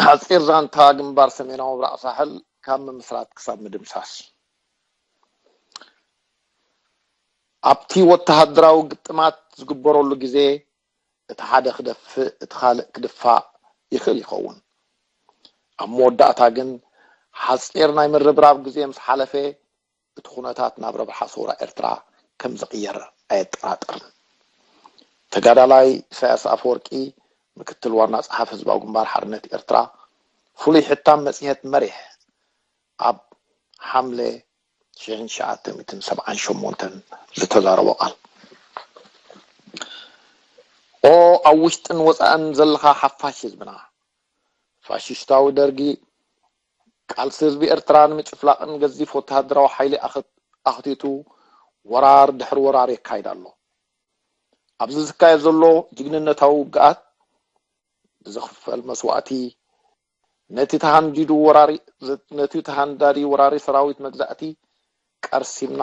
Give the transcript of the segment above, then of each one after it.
ሓፂር ዛንታ ግንባር ሰሜናዊ ምብራቕ ሳሕል ካብ ምምስራት ክሳብ ምድምሳስ። ኣብቲ ወተሃደራዊ ግጥማት ዝግበረሉ ግዜ እቲ ሓደ ክደፍእ እቲ ካልእ ክድፋእ ይኽእል ይኸውን። ኣብ መወዳእታ ግን ሓፂር ናይ ምርብራብ ግዜ ምስ ሓለፈ እቲ ኩነታት ናብ ረብሓ ሰውራ ኤርትራ ከም ዝቕየር ኣየጠራጥርን። ተጋዳላይ ኢሳያስ ኣፈወርቂ ምክትል ዋና ጸሓፊ ህዝባዊ ግንባር ሓርነት ኤርትራ ፍሉይ ሕታም መጽሔት መሪሕ ኣብ ሓምለ ሽሕን ትሽዓተ ሚእትን ሰብዓን ሸሞንተን ዝተዛረቦ ቃል። ኦ ኣብ ውሽጥን ወጻእን ዘለኻ ሓፋሽ ህዝብና፣ ፋሽስታዊ ደርጊ ቃልሲ ህዝቢ ኤርትራ ንምጭፍላቕን ገዚፍ ወተሃደራዊ ሓይሊ ኣኽቲቱ ወራር ድሕሪ ወራር የካይድ ኣሎ። ኣብዚ ዝካየድ ዘሎ ጅግንነታዊ ውግኣት ብዝኽፈል መስዋእቲ ነቲ ተሃንዲዱ ወራሪ ነቲ ተሃንዳዲ ወራሪ ሰራዊት መግዛእቲ ቀርሲምና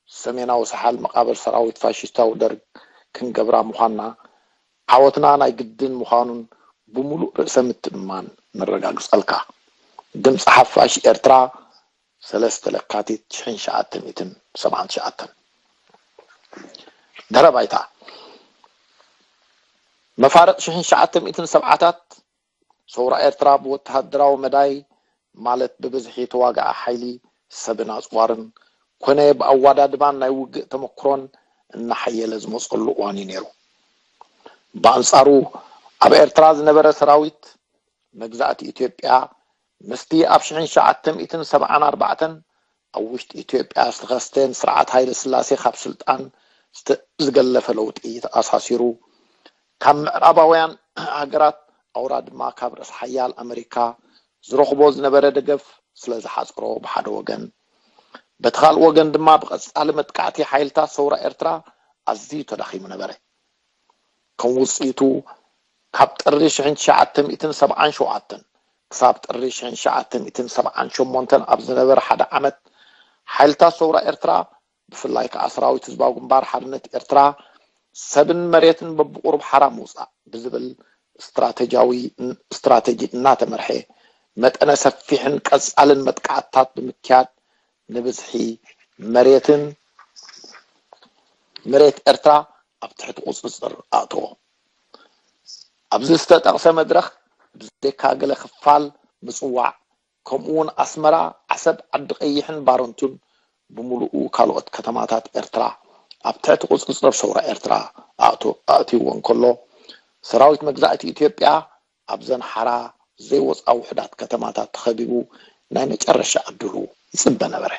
ሰሜናዊ ሰሓል መቓብር ሰራዊት ፋሽስታዊ ደርግ ክንገብራ ምዃንና ዓወትና ናይ ግድን ምዃኑን ብምሉእ ርእሰ ምትእምማን ነረጋግጸልካ። ድምፂ ሓፋሽ ኤርትራ ሰለስተ ለካቲት ሽሕን ትሽዓተ ሚእትን ሰብዓን ትሽዓተን። ድሕረ ባይታ መፋርቕ ሽሕን ትሽዓተ ሚእትን ሰብዓታት ሰውራ ኤርትራ ብወተሃደራዊ መዳይ ማለት ብብዝሒ ተዋጋኢ ሓይሊ ሰብን ኣፅዋርን ኮነ ብኣዋዳድባን ናይ ውግእ ተመክሮን እናሓየለ ዝመፀሉ እዋን እዩ ነይሩ። ብኣንፃሩ ኣብ ኤርትራ ዝነበረ ሰራዊት መግዛእቲ ኢትዮጵያ ምስቲ ኣብ ሽሕን ትሽዓተ ሚእትን ሰብዓን ኣርባዕተን ኣብ ውሽጢ ኢትዮጵያ ዝተኸስተ ንስርዓት ሃይለ ስላሴ ካብ ስልጣን ዝገለፈ ለውጢ ተኣሳሲሩ ካብ ምዕራባውያን ሃገራት ኣውራ ድማ ካብ ርእስ ሓያል ኣመሪካ ዝረኽቦ ዝነበረ ደገፍ ስለ ዝሓፀሮ ብሓደ ወገን፣ በቲ ካልእ ወገን ድማ ብቐፃሊ መጥቃዕቲ ሓይልታት ሰውራ ኤርትራ ኣዝዩ ተዳኺሙ ነበረ። ከም ውፅኢቱ ካብ ጥሪ ሽሕን ትሽዓተ ሚእትን ሰብዓን ሸውዓተን ክሳብ ጥሪ ሽሕን ትሽዓተ ሚእትን ሰብዓን ሸሞንተን ኣብ ዝነበረ ሓደ ዓመት ሓይልታት ሰውራ ኤርትራ ብፍላይ ከዓ ሰራዊት ህዝባዊ ግንባር ሓርነት ኤርትራ ሰብን መሬትን በብቁሩብ ሓራ ምውፃእ ብዝብል ስትራቴጂያዊ ስትራቴጂ እናተመርሐ መጠነ ሰፊሕን ቀፃልን መጥቃዕትታት ብምክያድ ንብዝሒ መሬትን መሬት ኤርትራ ኣብ ትሕቲ ቁፅፅር ኣእተዎ። ኣብዚ ዝተጠቕሰ መድረኽ ብዘይካ ገለ ክፋል ምፅዋዕ ከምኡ እውን ኣስመራ፣ ዓሰብ፣ ዓዲ ቀይሕን ባረንቱን ብምሉኡ ካልኦት ከተማታት ኤርትራ ኣብ ትሕቲ ቁፅፅር ሰውራ ኤርትራ ኣእትዎ እንከሎ ሰራዊት መግዛእቲ ኢትዮጵያ ኣብዘን ሓራ ዘይወፃ ውሕዳት ከተማታት ተኸቢቡ ናይ መጨረሻ ዕድሉ ይፅበ ነበረ።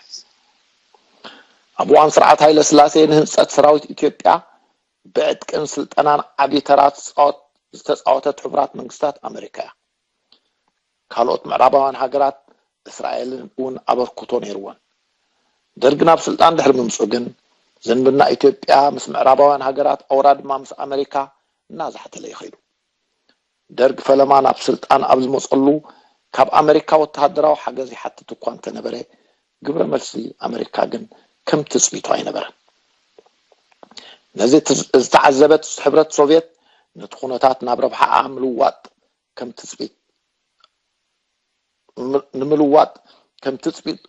ኣብ እዋን ስርዓት ሃይለ ስላሴ ንህንፀት ሰራዊት ኢትዮጵያ ብዕጥቅን ስልጠናን ዓብዪ ተራ ዝተፃወተት ሕቡራት መንግስታት ኣመሪካ እያ። ካልኦት ምዕራባውያን ሃገራት እስራኤልን እውን ኣበርክቶ ነይርወን። ደርግ ናብ ስልጣን ድሕሪ ምምፁ ግን ዝንብና ኢትዮጵያ ምስ ምዕራባውያን ሃገራት ኣውራ ድማ ምስ ኣመሪካ እናዛሕተለ ይኸይዱ። ደርግ ፈለማ ናብ ስልጣን ኣብ ዝመፀሉ ካብ ኣመሪካ ወተሃደራዊ ሓገዝ ይሓትት እኳ እንተነበረ ግብረ መልሲ ኣመሪካ ግን ከም ትፅቢቱ ኣይነበረን። ነዚ ዝተዓዘበት ሕብረት ሶቪየት ነቲ ኩነታት ናብ ረብሓኣ ምልዋጥ ከም ትፅቢት ንምልዋጥ ከም ትፅቢት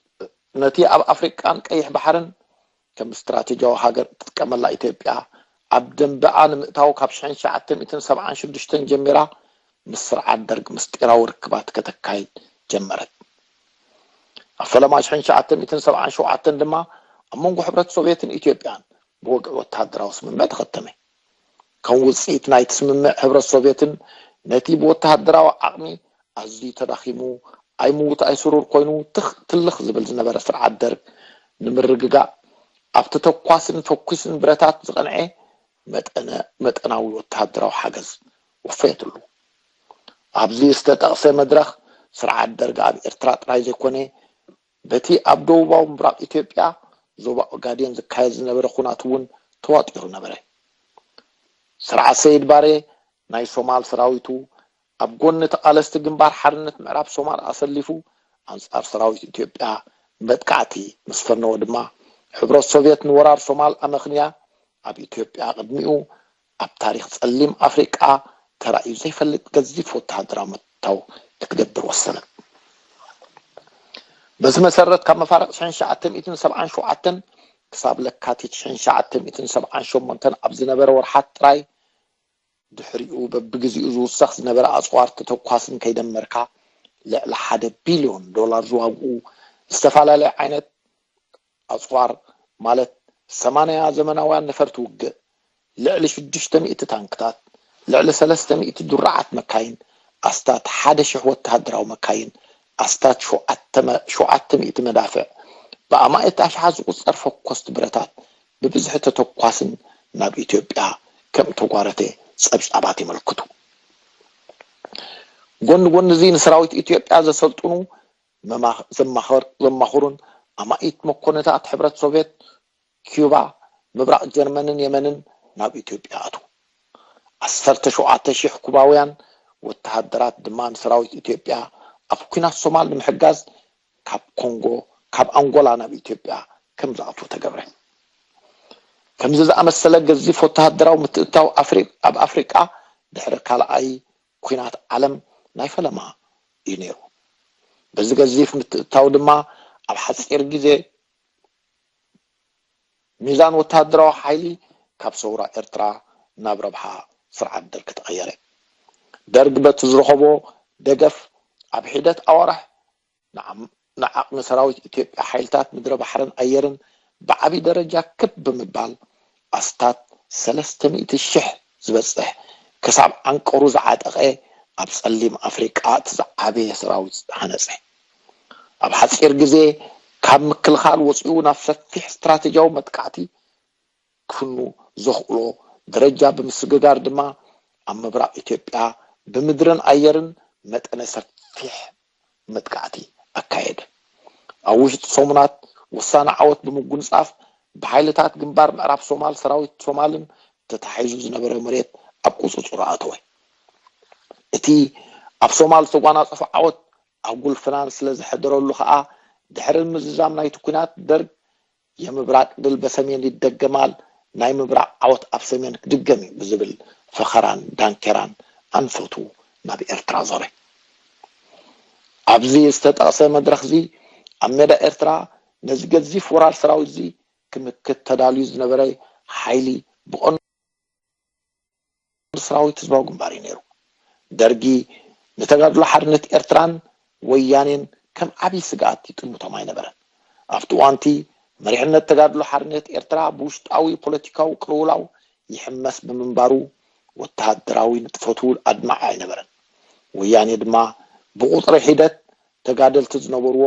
ነቲ ኣብ ኣፍሪቃን ቀይሕ ባሕርን ከም ስትራቴጂያዊ ሃገር እትጥቀመላ ኢትዮጵያ ኣብ ደንበኣ ንምእታው ካብ ሽሕን ትሽዓተ ሚእትን ሰብዓን ሽዱሽተን ጀሚራ ምስ ስርዓት ደርግ ምስጢራዊ ርክባት ከተካይድ ጀመረት። ኣብ ፈለማ ሽሕን ትሽዓተ ሚእትን ሰብዓን ሸውዓተን ድማ ኣብ መንጎ ሕብረት ሶቪየትን ኢትዮጵያን ብወግዒ ወተሃደራዊ ስምምዕ ተኸተመ። ከም ውፅኢት ናይቲ ስምምዕ ሕብረት ሶቪየትን ነቲ ብወተሃደራዊ ዓቕሚ ኣዝዩ ተዳኺሙ ኣይምውት ኣይስሩር ኮይኑ ትኽ ትልኽ ዝብል ዝነበረ ስርዓት ደርግ ንምርግጋእ ኣብ ተተኳስን ፈኩስን ብረታት ዝቐንዐ መጠነ መጠናዊ ወተሃደራዊ ሓገዝ ወፈየትሉ። ኣብዚ ዝተጠቕሰ መድረኽ ስርዓት ደርግ ኣብ ኤርትራ ጥራይ ዘይኮነ በቲ ኣብ ደቡባዊ ምብራቕ ኢትዮጵያ ዞባ ኦጋዴን ዝካየድ ዝነበረ ኩናት እውን ተዋጢሩ ነበረ። ስርዓት ሰይድ ባሬ ናይ ሶማል ሰራዊቱ ኣብ ጎኒ ተቓለስቲ ግንባር ሓርነት ምዕራብ ሶማል ኣሰሊፉ ኣንጻር ሰራዊት ኢትዮጵያ መጥቃዕቲ ምስ ፈነወ ድማ ሕብረት ሶቪየት ንወራር ሶማል ኣመኽንያ ኣብ ኢትዮጵያ ቅድሚኡ ኣብ ታሪኽ ጸሊም ኣፍሪቃ ተራእዩ ዘይፈልጥ ገዚፍ ወተሃደራዊ ምትታው ክትገብር ወሰነት። በዚ መሰረት ካብ መፋርቕ ሽሕን ትሽዓተ ሚእትን ሰብዓን ሸውዓተን ክሳብ ለካቲት ሽሕን ትሽዓተ ሚእትን ሰብዓን ሸሞንተን ኣብ ዝነበረ ወርሓት ጥራይ ድሕሪኡ በብግዜኡ ዝውሰኽ ዝነበረ ኣፅዋር ተተኳስን ከይደመርካ ልዕሊ ሓደ ቢልዮን ዶላር ዝዋግኡ ዝተፈላለየ ዓይነት ኣፅዋር ማለት ሰማንያ ዘመናውያን ነፈርቲ ውግእ፣ ልዕሊ ሽዱሽተ ሚእቲ ታንክታት፣ ልዕሊ ሰለስተ ሚእቲ ድሩዓት መካይን፣ ኣስታት ሓደ ሽሕ ወተሃደራዊ መካይን፣ ኣስታት ሸውዓተ ሚእቲ መዳፍዕ፣ ብኣማኢት ኣሽሓት ዝቑጸር ፈኮስቲ ብረታት ብብዝሒ ተተኳስን ናብ ኢትዮጵያ ከም ተጓረተ ጸብጻባት የመልክቱ። ጎኒ ጎኒ እዚ ንሰራዊት ኢትዮጵያ ዘሰልጥኑ ዘማኽሩን ኣማኢት መኮንታት ሕብረት ሶቪየት፣ ኪዩባ፣ ምብራቕ ጀርመንን የመንን ናብ ኢትዮጵያ ኣትዉ። ዓሰርተ ሸውዓተ ሺሕ ኩባውያን ወተሃደራት ድማ ንሰራዊት ኢትዮጵያ ኣብ ኲናት ሶማል ንምሕጋዝ ካብ ኮንጎ፣ ካብ ኣንጎላ ናብ ኢትዮጵያ ከም ዝኣትዉ ተገብረ። ከምዚ ዝኣመሰለ ገዚፍ ወተሃደራዊ ምትእትታው ኣብ ኣፍሪቃ ድሕሪ ካልኣይ ኲናት ዓለም ናይ ፈለማ እዩ ነይሩ። በዚ ገዚፍ ምትእትታው ድማ ኣብ ሓፂር ግዜ ሚዛን ወተሃደራዊ ሓይሊ ካብ ሰውራ ኤርትራ ናብ ረብሓ ስርዓት ደርግ ተቐየረ። ደርግ በቲ ዝረኸቦ ደገፍ ኣብ ሒደት ኣዋርሕ ንዓቕሚ ሰራዊት ኢትዮጵያ ሓይልታት ምድረ ባሕርን ኣየርን ብዓቢ ደረጃ ክብ ብምባል ኣስታት ሰለስተ ሚእቲ ሽሕ ዝበጽሕ ክሳብ ዓንቀሩ ዝዓጠቐ ኣብ ጸሊም ኣፍሪቃ እቲ ዝዓበየ ሰራዊት ሃነጸ። ኣብ ሓጺር ግዜ ካብ ምክልኻል ወጺኡ ናብ ሰፊሕ ስትራቴጂያዊ መጥቃዕቲ ክፍኑ ዘኽእሎ ደረጃ ብምስግጋር ድማ ኣብ ምብራቕ ኢትዮጵያ ብምድርን ኣየርን መጠነ ሰፊሕ መጥቃዕቲ ኣካየደ። ኣብ ውሽጢ ሰሙናት ወሳኒ ዓወት ብምጉንጻፍ ብሓይልታት ግንባር ምዕራብ ሶማል ሰራዊት ሶማልን ተታሒዙ ዝነበረ መሬት ኣብ ቁጽጽሩ ኣተወ። እቲ ኣብ ሶማል ዝተጓናጸፎ ዓወት ኣጉል ፍናን ስለ ዘሕደረሉ ከኣ ድሕሪ ምዝዛም ናይቲ ኲናት ደርግ የምብራቅ ድል በሰሜን ይደገማል፣ ናይ ምብራቅ ዓወት ኣብ ሰሜን ክድገም እዩ ብዝብል ፈኸራን ዳንኬራን ኣንፈቱ ናብ ኤርትራ ዞረ። ኣብዚ ዝተጠቕሰ መድረኽ እዚ ኣብ ሜዳ ኤርትራ ነዚ ገዚፍ ወራር ሰራዊት እዚ ክምክት ተዳልዩ ዝነበረ ሓይሊ ብቐንዱ ሰራዊት ህዝባዊ ግንባር እዩ ነይሩ። ደርጊ ንተጋድሎ ሓርነት ኤርትራን ወያኔን ከም ዓብዪ ስግኣት ይጥምቶም ኣይነበረን። ኣብቲ እዋንቲ መሪሕነት ተጋድሎ ሓርነት ኤርትራ ብውሽጣዊ ፖለቲካዊ ቅልውላው ይሕመስ ብምንባሩ ወተሃደራዊ ንጥፈቱ ኣድማዒ ኣይነበረን። ወያኔ ድማ ብቁፅሪ ሒደት ተጋደልቲ ዝነበርዎ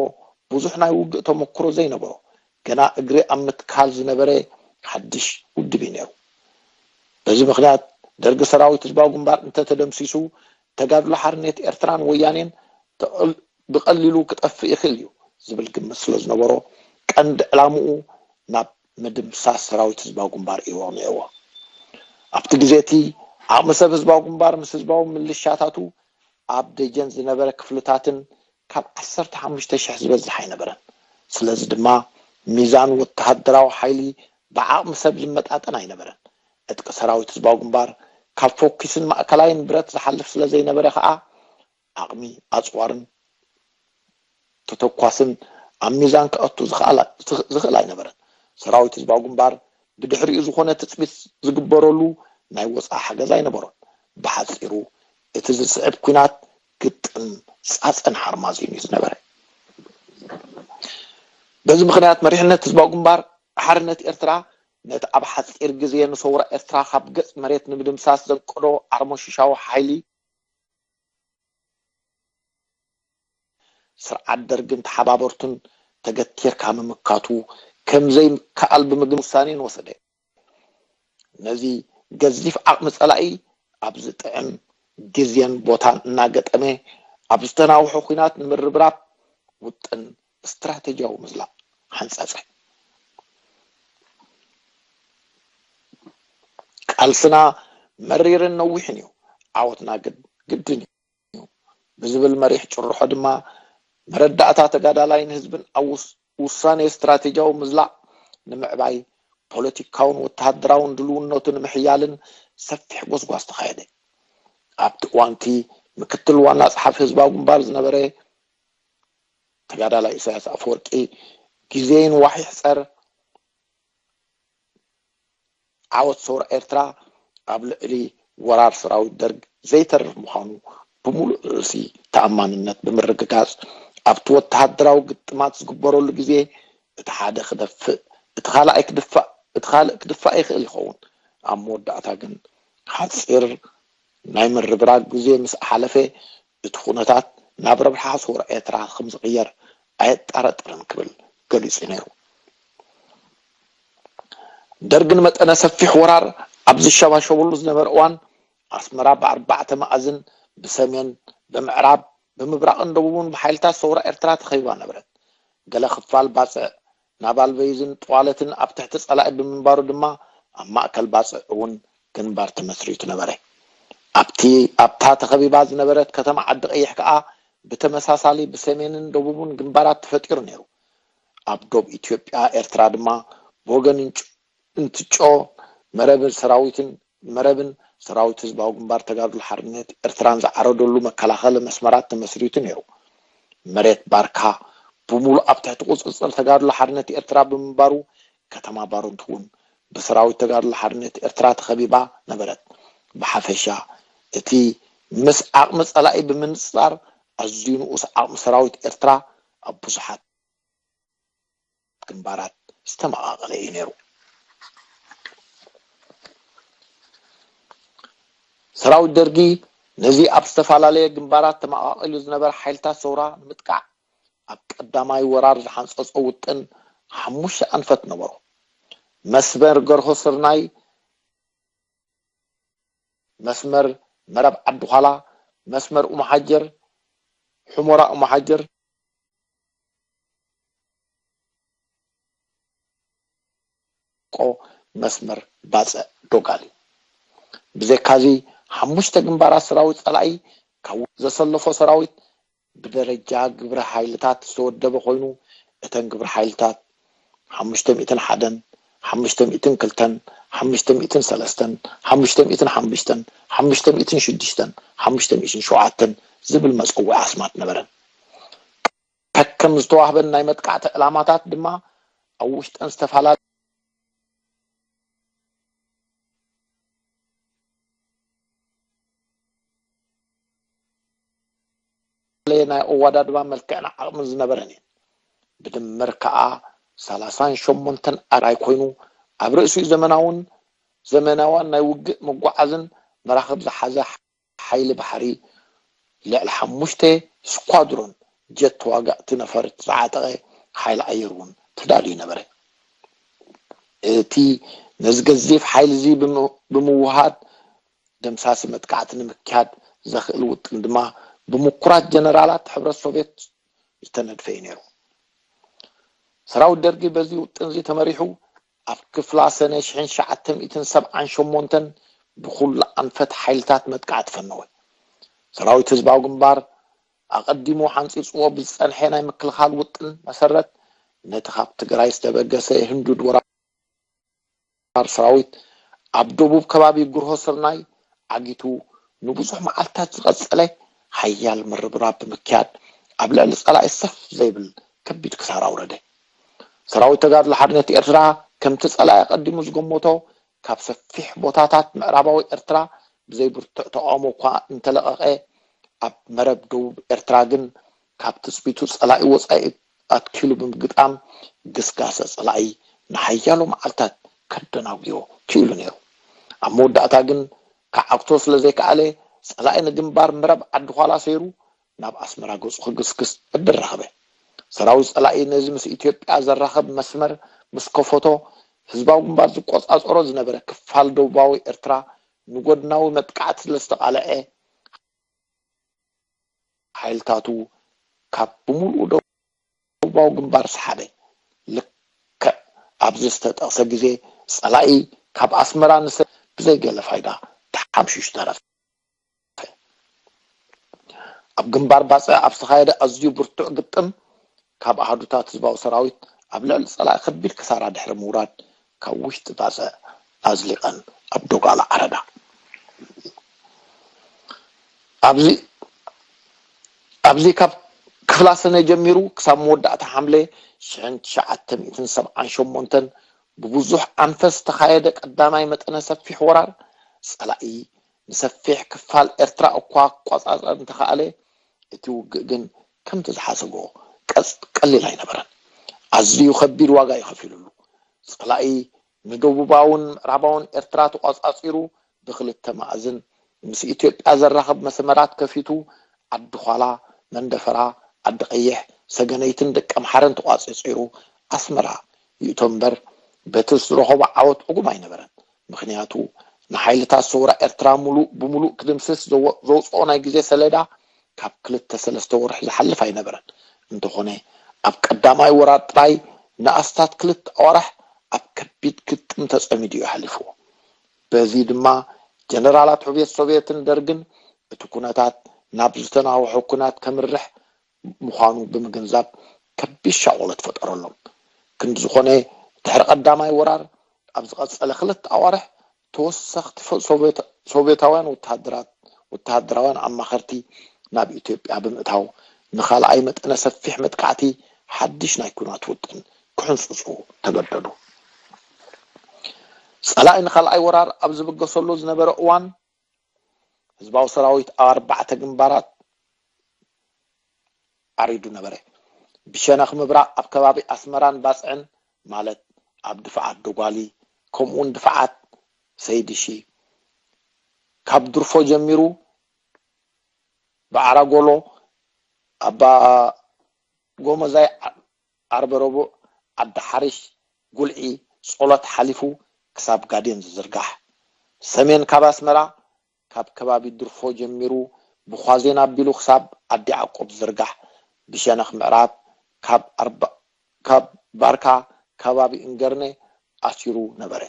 ብዙሕ ናይ ውግእ ተመክሮ ዘይነበሮ ገና እግሪ ኣብ ምትካል ዝነበረ ሓድሽ ውድብ እዩ ነይሩ። በዚ ምኽንያት ደርጊ ሰራዊት ህዝባዊ ግንባር እንተተደምሲሱ ተጋድሎ ሓርነት ኤርትራን ወያኔን ብቐሊሉ ክጠፍእ ይኽእል እዩ ዝብል ግምት ስለ ዝነበሮ ቀንዲ ዕላምኡ ናብ ምድምሳስ ሰራዊት ህዝባዊ ግንባር እዩ ኣቕኒዕዎ። ኣብቲ ግዜ እቲ ዓቕሚ ሰብ ህዝባዊ ግንባር ምስ ህዝባዊ ምልሻታቱ ኣብ ደጀን ዝነበረ ክፍልታትን ካብ ዓሰርተ ሓሙሽተ ሽሕ ዝበዝሕ ኣይነበረን። ስለዚ ድማ ሚዛን ወተሃደራዊ ሓይሊ ብዓቕሚ ሰብ ዝመጣጠን ኣይነበረን። ዕጥቂ ሰራዊት ህዝባዊ ግንባር ካብ ፎኪስን ማእከላይን ብረት ዝሓልፍ ስለ ዘይነበረ ከኣ ዓቕሚ ኣፅዋርን ተተኳስን ኣብ ሚዛን ከእቱ ዝኽእል ኣይነበረን። ሰራዊት ህዝባዊ ግንባር ብድሕሪኡ ዝኾነ ትፅቢት ዝግበረሉ ናይ ወፃኢ ሓገዝ ኣይነበሮን። ብሓፂሩ እቲ ዝስዕብ ኲናት ግጥም ፃፀን ሓርማዝን እዩ ዝነበረ። በዚ ምኽንያት መሪሕነት ህዝባዊ ግንባር ሓርነት ኤርትራ ነቲ ኣብ ሓፂር ግዜ ንሰውራ ኤርትራ ካብ ገፅ መሬት ንምድምሳስ ዘንቀዶ ዓርሞሽሻዊ ሓይሊ ስርዓት ደርግን ተሓባበርቱን ተገቲርካ ምምካቱ ከም ዘይከኣል ብምግም ውሳኔን ወሰደ። ነዚ ገዚፍ ዓቕሚ ጸላኢ ኣብ ዝጥዕም ግዜን ቦታን እናገጠመ ኣብ ዝተናውሐ ኲናት ንምርብራብ ውጥን ስትራቴጂያዊ ምዝላቕ ሓንጸጸ። ቃልስና መሪርን ነዊሕን እዩ፣ ዓወትና ግድን እዩ ብዝብል መሪሕ ጭርሖ ድማ መረዳእታ ተጋዳላይን ህዝብን ኣብ ውሳኔ ስትራቴጂያዊ ምዝላቕ ንምዕባይ ፖለቲካውን ወተሃደራውን ድልውነቱ ንምሕያልን ሰፊሕ ጎስጓስ ተኻየደ። ኣብቲ እዋንቲ ምክትል ዋና ጸሓፊ ህዝባዊ ግንባር ዝነበረ ተጋዳላይ ኢሳያስ ኣፈወርቂ፣ ግዜ ይንዋሕ ይሕጸር፣ ዓወት ሰውራ ኤርትራ ኣብ ልዕሊ ወራር ሰራዊት ደርግ ዘይተርፍ ምዃኑ ብምሉእ ርእሲ ተኣማንነት ብምርግጋጽ፣ ኣብቲ ወተሃደራዊ ግጥማት ዝግበረሉ ግዜ፣ እቲ ሓደ ክደፍእ፣ እቲ ካልኣይ ክድፋእ፣ እቲ ካልእ ክድፋእ ይኽእል ይኸውን። ኣብ መወዳእታ ግን ሓጺር ናይ ምርብራብ ግዜ ምስ ኣሓለፈ፣ እቲ ኩነታት ናብ ረብሓ ሰውራ ኤርትራ ከም ዝቕየር ኣየጠራጥርን ክብል ገሊጹ ነይሩ። ደርግ ንመጠነ ሰፊሕ ወራር ኣብ ዝሸባሸበሉ ዝነበረ እዋን፣ ኣስመራ ብኣርባዕተ መኣዝን፣ ብሰሜን፣ ብምዕራብ፣ ብምብራቕን ደቡብን ብሓይልታት ሰውራ ኤርትራ ተኸቢባ ነበረት። ገለ ክፋል ባጽዕ፣ ናባል በይዝን ጥዋለትን ኣብ ትሕቲ ጸላኢ ብምንባሩ ድማ፣ ኣብ ማእከል ባጽዕ እውን ግንባር ተመስሪቱ ነበረ። ኣብቲ፣ ኣብታ ተኸቢባ ዝነበረት ከተማ ዓዲ ቀይሕ ከኣ፣ ብተመሳሳሊ ብሰሜንን ደቡብን ግንባራት ተፈጢሩ ነይሩ። ኣብ ዶብ ኢትዮጵያ ኤርትራ ድማ ብወገን እንጭ-፣ እንትጮ መረብን ሰራዊትን፣ መረብን ሰራዊት ህዝባዊ ግንባር ተጋድሎ ሓርነት ኤርትራን ዝዓረደሉ መከላኸሊ መስመራት ተመስሪቱ ነይሩ። መሬት ባርካ ብምሉእ ኣብ ትሕቲ ቁጽጽር ተጋድሎ ሓርነት ኤርትራ ብምንባሩ፣ ከተማ ባረንቱ እውን ብሰራዊት ተጋድሎ ሓርነት ኤርትራ ተኸቢባ ነበረት። ብሓፈሻ፣ እቲ ምስ ዓቕሚ ጸላኢ ብምንጽጻር ኣዝዩ ንኡስ ዓቕሚ ሰራዊት ኤርትራ ኣብ ብዙሓት ግንባራት ዝተመቓቐለ እዩ ነይሩ። ሰራዊት ደርጊ ነዚ ኣብ ዝተፈላለየ ግንባራት ተመቓቒሉ ዝነበረ ሓይልታት ሰውራ ንምጥቃዕ ኣብ ቀዳማይ ወራር ዝሓንጸጾ ውጥን ሓሙሽተ ኣንፈት ነበሮ። መስመር ገርሆ ስርናይ፣ መስመር መረብ ዓዲ ዃላ፣ መስመር ኡመሓጀር፣ ሑመራ ኡመሓጀር፣ ቆ መስመር ባጽዕ ዶጋሊ። ብዘካዚ ሓሙሽተ ግንባራት ሰራዊት ጸላኢ ካብ ዘሰለፎ ሰራዊት ብደረጃ ግብረ ሓይልታት ዝተወደበ ኮይኑ፣ እተን ግብረ ሓይልታት ሓሙሽተ ሚእትን ሓደን፣ ሓሙሽተ ሚእትን ክልተን፣ ሓሙሽተ ሚእትን ሰለስተን፣ ሓሙሽተ ሚእትን ሓሙሽተን፣ ሓሙሽተ ሚእትን ሽዱሽተን፣ ሓሙሽተ ሚእትን ሸውዓተን ዝብል መጸውዒ ኣስማት ነበረን። ከከም ዝተዋህበን ናይ መጥቃዕቲ ዕላማታት ድማ ኣብ ውሽጠን ዝተፈላለየ ናይ ኣወዳድባ መልክዕን ዓቕምን ዝነበረን እየን። ብድምር ከኣ ሰላሳን ሸሞንተን ኣራይ ኮይኑ፣ ኣብ ርእሲኡ ዘመናውን፣ ዘመናዋን ናይ ውግእ መጓዓዝን መራኽብ ዝሓዘ ሓይሊ ባሕሪ ልዕሊ ሓሙሽተ ስኳድሮን ጀት ተዋጋእቲ ነፈርቲ ዝዓጠቐ ሓይሊ ኣየር እውን ተዳልዩ ነበረ። እቲ ነዚ ገዚፍ ሓይሊ እዚ ብም-፣ ብምውሃድ ደምሳሲ መጥቃዕቲ ንምክያድ ዘኽእል ውጥን ድማ ብምኩራት ጀነራላት ሕብረት ሶቭየት ዝተነድፈ እዩ ነይሩ። ሰራዊት ደርጊ በዚ ውጥን እዚ ተመሪሑ ኣብ ክፍላ ሰነ ሽሕን ትሽዓተ ሚእትን ሰብዓን ሸሞንተን ብኹሉ ኣንፈት ሓይልታት መጥቃዕቲ ፈነወ። ሰራዊት ህዝባዊ ግንባር ኣቐዲሙ ሓንጺጽዎ ብዝጸንሐ ናይ ምክልኻል ውጥን መሰረት፣ ነቲ ካብ ትግራይ ዝተበገሰ ህንዱድ ወራር ሰራዊት ኣብ ደቡብ ከባቢ ግርሆ ስርናይ ዓጊቱ ንብዙሕ መዓልታት ዝቐጸለ ሓያል ምርብራብ ብምክያድ፣ ኣብ ልዕሊ ጸላኢ ሰፍ ዘይብል ከቢድ ክሳራ ኣውረደ። ሰራዊት ተጋድሎ ሓርነት ኤርትራ፣ ከምቲ ጸላኢ ኣቐዲሙ ዝገመቶ፣ ካብ ሰፊሕ ቦታታት ምዕራባዊ ኤርትራ ብዘይ ብርቱዕ ተቓውሞ እኳ እንተለቐቐ፣ ኣብ መረብ ደቡብ ኤርትራ ግን ካብ ትጽቢቱ ጸላኢ ወጻኢ ኣትኪሉ ብምግጣም፣ ግስጋሰ ጸላኢ ንሓያሎ መዓልታት ከደናጉዮ ክኢሉ ነይሩ። ኣብ መወዳእታ ግን ክዓግቶ ስለ ዘይከኣለ፣ ጸላኢ ንግንባር መረብ ዓዲ ዃላ ሰይሩ ናብ ኣስመራ ገጹ ክግስግስ ዕድል ረኸበ። ሰራዊት ጸላኢ ነዚ ምስ ኢትዮጵያ ዘራኽብ መስመር ምስ ከፈቶ፣ ህዝባዊ ግንባር ዝቆጻጸሮ ዝነበረ ክፋል ደቡባዊ ኤርትራ ንጎድናዊ መጥቃዕቲ ስለ ዝተቓልዐ፣ ሓይልታቱ ካብ ብምሉኡ ደቡባዊ ግንባር ሰሓበ። ልክዕ ኣብዚ ዝተጠቕሰ ግዜ፣ ጸላኢ ካብ ኣስመራ ንሰ-፣ ብዘይ ገለ ፋይዳ ተሓምሺሹ ተረፈ። ኣብ ግንባር ባጽዕ ኣብ ዝተኻየደ ኣዝዩ ብርቱዕ ግጥም፣ ካብ ኣሃዱታት ህዝባዊ ሰራዊት ኣብ ልዕሊ ጸላኢ ከቢድ ክሳራ ድሕሪ ምውራድ፣ ካብ ውሽጢ ባጽዕ ኣዝሊቐን ኣብ ዶጋላ ዓረዳ። ኣብዚ ኣብዚ ካብ ክፍላ ሰነ ጀሚሩ ክሳብ መወዳእታ ሓምለ ሽሕን ትሽዓተ ሚእትን ሰብዓን ሸሞንተን ብብዙሕ ኣንፈት ዝተኻየደ ቀዳማይ መጠነ ሰፊሕ ወራር፣ ጸላኢ ንሰፊሕ ክፋል ኤርትራ እኳ ክቆጻጸር እንተኸኣለ፣ እቲ ውግእ ግን ከምቲ ዝሓሰቦ ቀሊል ኣይነበረን። ኣዝዩ ከቢድ ዋጋ እዩ ከፊሉሉ። ጸላኢ ንደቡባውን ምዕራባውን ኤርትራ ተቋጻጺሩ ብክልተ ማእዝን ምስ ኢትዮጵያ ዘራኽብ መስመራት ከፊቱ፣ ዓዲ ዃላ፣ መንደፈራ፣ ዓዲ ቀይሕ፣ ሰገነይትን ደቀምሓረን ተቋጺጺሩ ኣስመራ ይእቶ እምበር፣ በቲ ዝረኸቦ ዓወት ዕጉም ኣይነበረን። ምኽንያቱ ንሓይልታት ሰውራ ኤርትራ ሙሉእ ብሙሉእ ክድምስስ ዘወ- ዘውፅኦ ናይ ግዜ ሰሌዳ ካብ ክልተ ሰለስተ ወርሒ ዝሓልፍ ኣይነበረን። እንተኾነ ኣብ ቀዳማይ ወራር ጥራይ ንኣስታት ክልተ ኣዋርሕ ኣብ ከቢድ ግጥም ተጸሚዱ እዩ ሓሊፍዎ። በዚ ድማ ጀነራላት ሕቡያት ሶቭየትን ደርግን እቲ ኩነታት ናብ ዝተናውሐ ኩናት ከምርሕ ምዃኑ ብምግንዛብ ከቢድ ሻቕሎት ፈጠረሎም። ክንዲ ዝኾነ ድሕሪ ቀዳማይ ወራር ኣብ ዝቐጸለ ክልተ ኣዋርሕ ተወሰኽቲ ሶቬታውያን ወተሃደራውያን ኣማኸርቲ ናብ ኢትዮጵያ ብምእታው ንኻልኣይ መጠነ ሰፊሕ መጥቃዕቲ ሓድሽ ናይ ኩናት ውጥን ክሕንፅፁ ተገደዱ። ፀላኢ ንኻልኣይ ወራር ኣብ ዝብገሰሉ ዝነበረ እዋን ህዝባዊ ሰራዊት ኣብ ኣርባዕተ ግንባራት ዓሪዱ ነበረ። ብሸነኽ ምብራቕ ኣብ ከባቢ ኣስመራን ባፅዕን ማለት ኣብ ድፍዓት ዶጓሊ ከምኡውን ድፍዓት ሰይድሺ ካብ ድርፎ ጀሚሩ ብዓራጎሎ ኣባ ጎመዛይ ዓርበ ረቡዕ ዓዲ ሓሪሽ ጉልዒ ፆሎት ሓሊፉ ክሳብ ጋዴን ዝዝርጋሕ ሰሜን ካብ ኣስመራ ካብ ከባቢ ድርፎ ጀሚሩ ብዃዜን ኣቢሉ ክሳብ ዓዲ ያዕቆብ ዝርጋሕ ብሸነኽ ምዕራብ ካብ ኣርባ ካብ ባርካ ከባቢ እንገርነ ኣሲሩ ነበረ።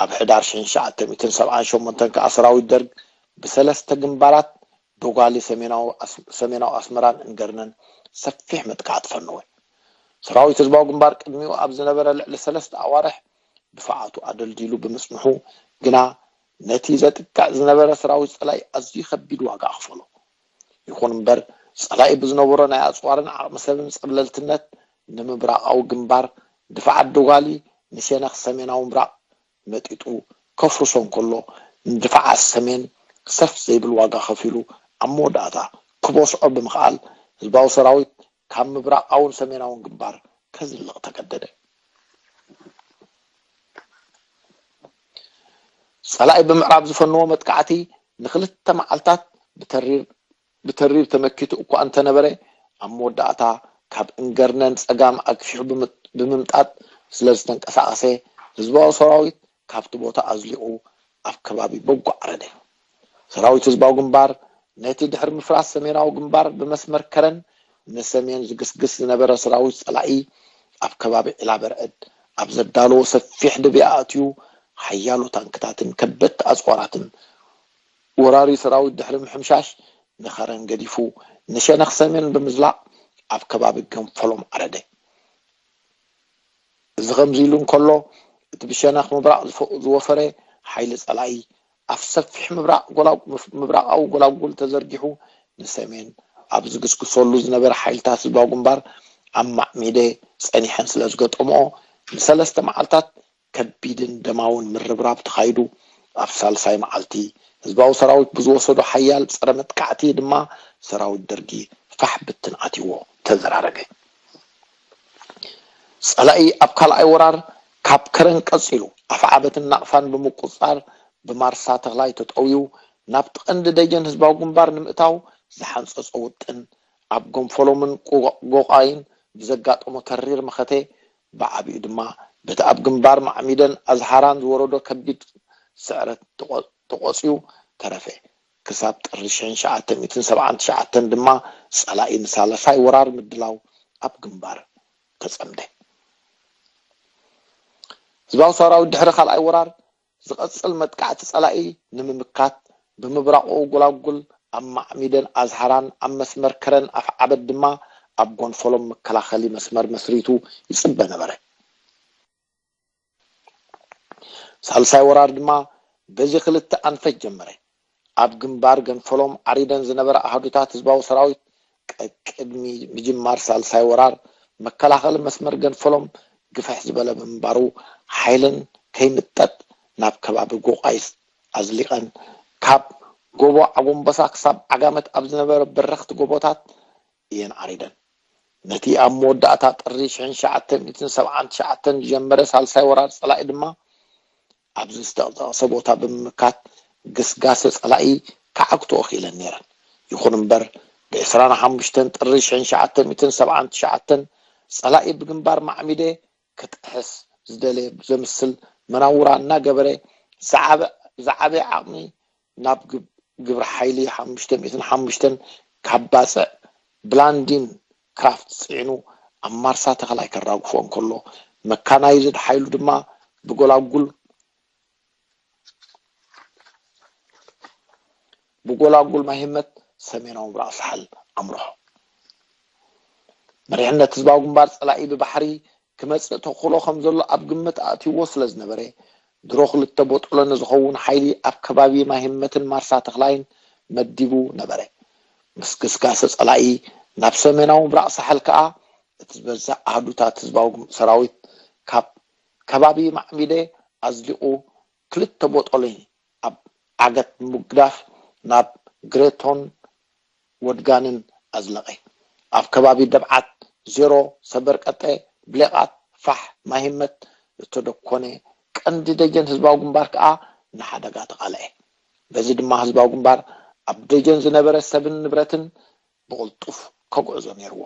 ኣብ ሕዳር ሽሕን ትሽዓተ ሚእትን ሰብዓን ሸሞንተን ከኣ ሰራዊት ደርግ ብሰለስተ ግንባራት ዶጋሊ ሰሜናዊ ኣስ- ሰሜናዊ ኣስመራን እንገርነን ሰፊሕ መጥቃዕቲ ፈነወ። ሰራዊት ህዝባዊ ግንባር ቅድሚኡ ኣብ ዝነበረ ልዕሊ ሰለስተ ኣዋርሕ ድፋዓቱ ኣደልዲሉ ብምጽንሑ ግና ነቲ ዘጥቅዕ ዝነበረ ሰራዊት ጸላኢ ኣዝዩ ከቢድ ዋጋ ኣኽፈሎ። ይኹን እምበር ጸላኢ ብዝነበሮ ናይ ኣጽዋርን ዓቕሚ ሰብን ጸብለልትነት ንምብራቓዊ ግንባር ድፋዓት ዶጋሊ ንሸነኽ ሰሜናዊ ምብራቕ መጢጡ ከፍርሶ እንከሎ ንድፋዓት ሰሜን ሰፍ ዘይብል ዋጋ ከፊሉ ኣብ መወዳእታ ክበስዖ ብምኽኣል ህዝባዊ ሰራዊት ካብ ምብራቓውን ሰሜናውን ግንባር ከዝልቕ ተገደደ። ጸላኢ ብምዕራብ ዝፈነዎ መጥቃዕቲ ንክልተ መዓልታት ብተሪር ብተሪር ተመኪቱ እኳ እንተነበረ ኣብ መወዳእታ ካብ እንገርነን ጸጋም ኣግፊሑ ብምምጣጥ ስለ ዝተንቀሳቐሰ ህዝባዊ ሰራዊት ካብቲ ቦታ ኣዝሊቑ ኣብ ከባቢ በጎ ዓረደ። ሰራዊት ህዝባዊ ግንባር ነቲ ድሕሪ ምፍራስ ሰሜናዊ ግንባር ብመስመር ከረን ንሰሜን ዝግስግስ ዝነበረ ሰራዊት ጸላኢ ኣብ ከባቢ ዒላ በርዕድ ኣብ ዘዳለዎ ሰፊሕ ድብያ ኣእትዩ ሓያሎ ታንክታትን ከበድቲ ኣጽዋራትን ወራሪ ሰራዊት ድሕሪ ምሕምሻሽ ንኸረን ገዲፉ ንሸነኽ ሰሜን ብምዝላቕ ኣብ ከባቢ ገንፈሎም ዓረደ። እዚ ከምዚ ኢሉ እንከሎ እቲ ብሸነኽ ምብራቕ ዝወፈረ ሓይሊ ጸላኢ ኣብ ሰፊሕ ምብራቓዊ ጎላጉል ተዘርጊሑ ንሰሜን ኣብ ዝግስግሰሉ ዝነበረ ሓይልታት ህዝባዊ ግንባር ኣብ ማዕሚደ ጸኒሐን ስለ ዝገጠምኦ ንሰለስተ መዓልታት ከቢድን ደማውን ምርብራብ ተኻይዱ ኣብ ሳልሳይ መዓልቲ ህዝባዊ ሰራዊት ብዝወሰዶ ሓያል ጸረ መጥቃዕቲ ድማ ሰራዊት ደርጊ ፋሕ ብትን ኣትይዎ ተዘራረገ። ጸላኢ ኣብ ካልኣይ ወራር ካብ ከረን ቀጺሉ ኣፍዓበትን ናቕፋን ብምቁጽጻር ብማርሳ ተኽላይ ተጠውዩ ናብቲ ቀንዲ ደጀን ህዝባዊ ግንባር ንምእታው ዝሓንጸጾ ውጥን ኣብ ጎንፈሎምን ጎቓይን ብዘጋጠሞ ተሪር መኸተ ብዓቢኡ ድማ በቲ ኣብ ግንባር ማዕሚደን ኣዝሓራን ዝወረዶ ከቢድ ስዕረት ተቖጽዩ ተረፈ። ክሳብ ጥሪ ሽሕን ትሽዓተ ሚእትን ሰብዓን ትሽዓተን ድማ ጸላኢ ንሳልሳይ ወራር ምድላው ኣብ ግንባር ተጸምደ። ህዝባዊ ሰራዊት ድሕሪ ካልኣይ ወራር ዝቐጽል መጥቃዕቲ ጸላኢ ንምምካት ብምብራቑ ጎላጉል ኣብ ማዕሚደን ኣዝሓራን ኣብ መስመር ከረን ኣፍዓበት ድማ ኣብ ጎንፈሎም መከላኸሊ መስመር መስሪቱ ይጽበ ነበረ። ሳልሳይ ወራር ድማ በዚ ክልተ ኣንፈት ጀመረ። ኣብ ግንባር ገንፈሎም ዓሪደን ዝነበራ ኣሃዱታት ህዝባዊ ሰራዊት ቅድሚ ምጅማር ሳልሳይ ወራር መከላኸሊ መስመር ገንፈሎም ግፍሕ ዝበለ ብምንባሩ ሓይለን ከይንጠጥ ናብ ከባቢ ጎቓይስ ኣዝሊቐን ካብ ጎቦ ዓጎምበሳ ክሳብ ዓጋመት ኣብ ዝነበረ በረኽቲ ጎቦታት እየን ዓሪደን። ነቲ ኣብ መወዳእታ ጥሪ ሽሕን ትሽዓተ ሚእትን ሰብዓን ትሽዓተን ዝጀመረ ሳልሳይ ወራር ጸላኢ ድማ ኣብዚ ዝተጠቕሰ ቦታ ብምምካት ግስጋሰ ጸላኢ ክዓግትኦ ክኢለን ነይረን። ይኹን እምበር ብ25 ጥሪ ሽሕን ትሽዓተ ሚእትን ሰብዓን ትሽዓተን ጸላኢ ብግንባር ማዕሚደ ክጥሕስ ዝደለየ ዘምስል መናውራ እናገበረ ዝዓበየ ዓቕሚ ናብ ግብሪ ሓይሊ ሓሙሽተ ሚእትን ሓሙሽተን ካብ ባፅዕ ብላንዲን ክራፍት ፅዒኑ ኣብ ማርሳ ተኽላይ ከራግፎ እንከሎ መካናይዝድ ሓይሉ ድማ ብጎላጉል ብጎላጉል ማይ ህመት ሰሜናዊ ምብራቕ ሳሕል ኣምርሖ። መሪሕነት ህዝባዊ ግንባር ፀላኢ ብባሕሪ ክመፅእ ተኽእሎ ከም ዘሎ ኣብ ግምት ኣእትይዎ ስለ ዝነበረ ድሮ ክልተ ቦጦሎ ንዝኸውን ሓይሊ ኣብ ከባቢ ማይ ህመትን ማርሳ ተኽላይን መዲቡ ነበረ። ምስ ግስጋሰ ፀላኢ ናብ ሰሜናዊ ምብራቕ ሳሕል ከኣ እቲ ዝበዝሕ ኣህዱታት ህዝባዊ ሰራዊት ካብ ከባቢ ማዕሚደ ኣዝሊቑ ክልተ ቦጦሎኒ ኣብ ዓገት ብምግዳፍ ናብ ግሬቶን ወድጋንን ኣዝለቐ። ኣብ ከባቢ ደብዓት ዜሮ ሰበርቀጠ ብሌቓት ፋሕ ማሂመት ዝተደኮነ ቀንዲ ደጀን ህዝባዊ ግንባር ከኣ ንሓደጋ ተቓልዐ። በዚ ድማ ህዝባዊ ግንባር ኣብ ደጀን ዝነበረ ሰብን ንብረትን ብቕልጡፍ ከጉዕዞ ነይርዎ።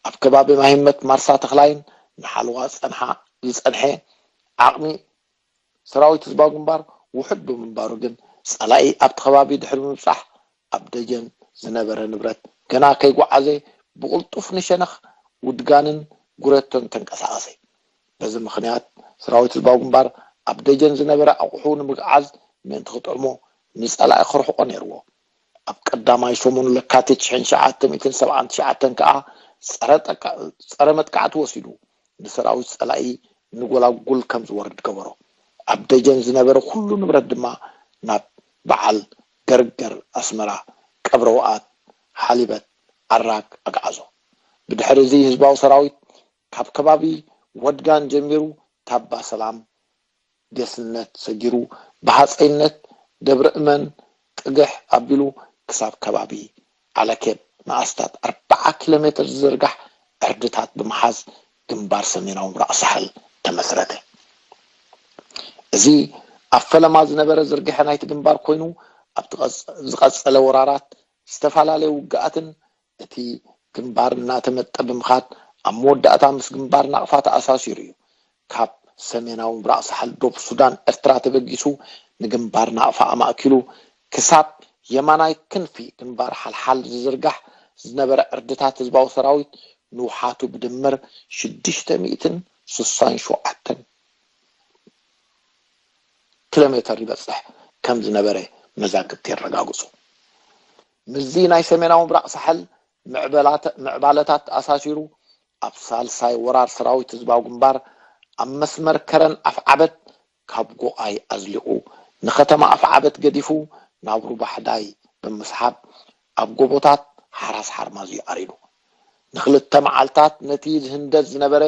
ኣብ ከባቢ ማሂመት ማርሳ ተኽላይን ንሓለዋ ዝጸንሓ ዝጸንሐ ዓቕሚ ሰራዊት ህዝባዊ ግንባር ውሑድ ብምንባሩ ግን ጸላኢ ኣብቲ ከባቢ ድሕሪ ምብጻሕ ኣብ ደጀን ዝነበረ ንብረት ገና ከይጓዓዘ ብቕልጡፍ ንሸነኽ ውድጋንን ጉረቶን ተንቀሳቐሰ። በዚ ምኽንያት ሰራዊት ህዝባዊ ግንባር ኣብ ደጀን ዝነበረ ኣቑሑ ንምግዓዝ ምእንቲ ክጥዕሞ ንጸላኢ ክርሕቆ ነይርዎ። ኣብ ቀዳማይ ሰሙን ለካቲት ሽሕን ትሽዓተ ሚእትን ሰብዓን ትሽዓተን ከኣ ጸረ ጠቃ- ጸረ መጥቃዕቲ ወሲዱ ንሰራዊት ጸላኢ ንጎላጉል ከም ዝወርድ ገበሮ። ኣብ ደጀን ዝነበረ ኩሉ ንብረት ድማ ናብ በዓል ገርገር ኣስመራ፣ ቀብረ ወኣት፣ ሓሊበት፣ ኣራግ ኣግዓዞ። ብድሕሪ እዚ ህዝባዊ ሰራዊት ካብ ከባቢ ወድጋን ጀሚሩ ታባ ሰላም፣ ጌስነት ሰጊሩ ብሃፀይነት ደብረ እመን ጥግሕ ኣቢሉ ክሳብ ከባቢ ዓለኬብ ንኣስታት ኣርባዓ ኪሎ ሜትር ዝዝርጋሕ ዕርድታት ብምሓዝ ግንባር ሰሜናዊ ምብራቕ ሳሕል ተመስረተ። እዚ ኣብ ፈለማ ዝነበረ ዝርግሐ ናይቲ ግንባር ኮይኑ ኣብቲ ዝቐፀለ ወራራት ዝተፈላለየ ውግኣትን እቲ ግንባር እናተመጠ ብምኻድ ኣብ መወዳእታ ምስ ግንባር ናቕፋ ተኣሳሲሩ እዩ። ካብ ሰሜናዊ ምብራቕ ሳሕል ዶብ ሱዳን ኤርትራ ተበጊሱ ንግንባር ናቕፋ ኣማእኪሉ ክሳብ የማናይ ክንፊ ግንባር ሓልሓል ዝዝርጋሕ ዝነበረ ዕርድታት ህዝባዊ ሰራዊት ንውሓቱ ብድምር ሽዱሽተ ሚእትን ስሳን ሸውዓተን ኪሎ ሜተር ይበፅሕ ከም ዝነበረ መዛግብቲ የረጋግፁ። ምስዚ ናይ ሰሜናዊ ምብራቕ ሳሕል ምዕባለታት ተኣሳሲሩ ኣብ ሳልሳይ ወራር ሰራዊት ህዝባዊ ግንባር ኣብ መስመር ከረን ኣፍዓበት ካብ ጎቓይ ኣዝሊቑ ንከተማ ኣፍዓበት ገዲፉ ናብ ሩባሕዳይ ብምስሓብ ኣብ ጎቦታት ሓራስ ሓርማዝ እዩ ዓሪዱ። ንክልተ መዓልታት ነቲ ዝህንደድ ዝነበረ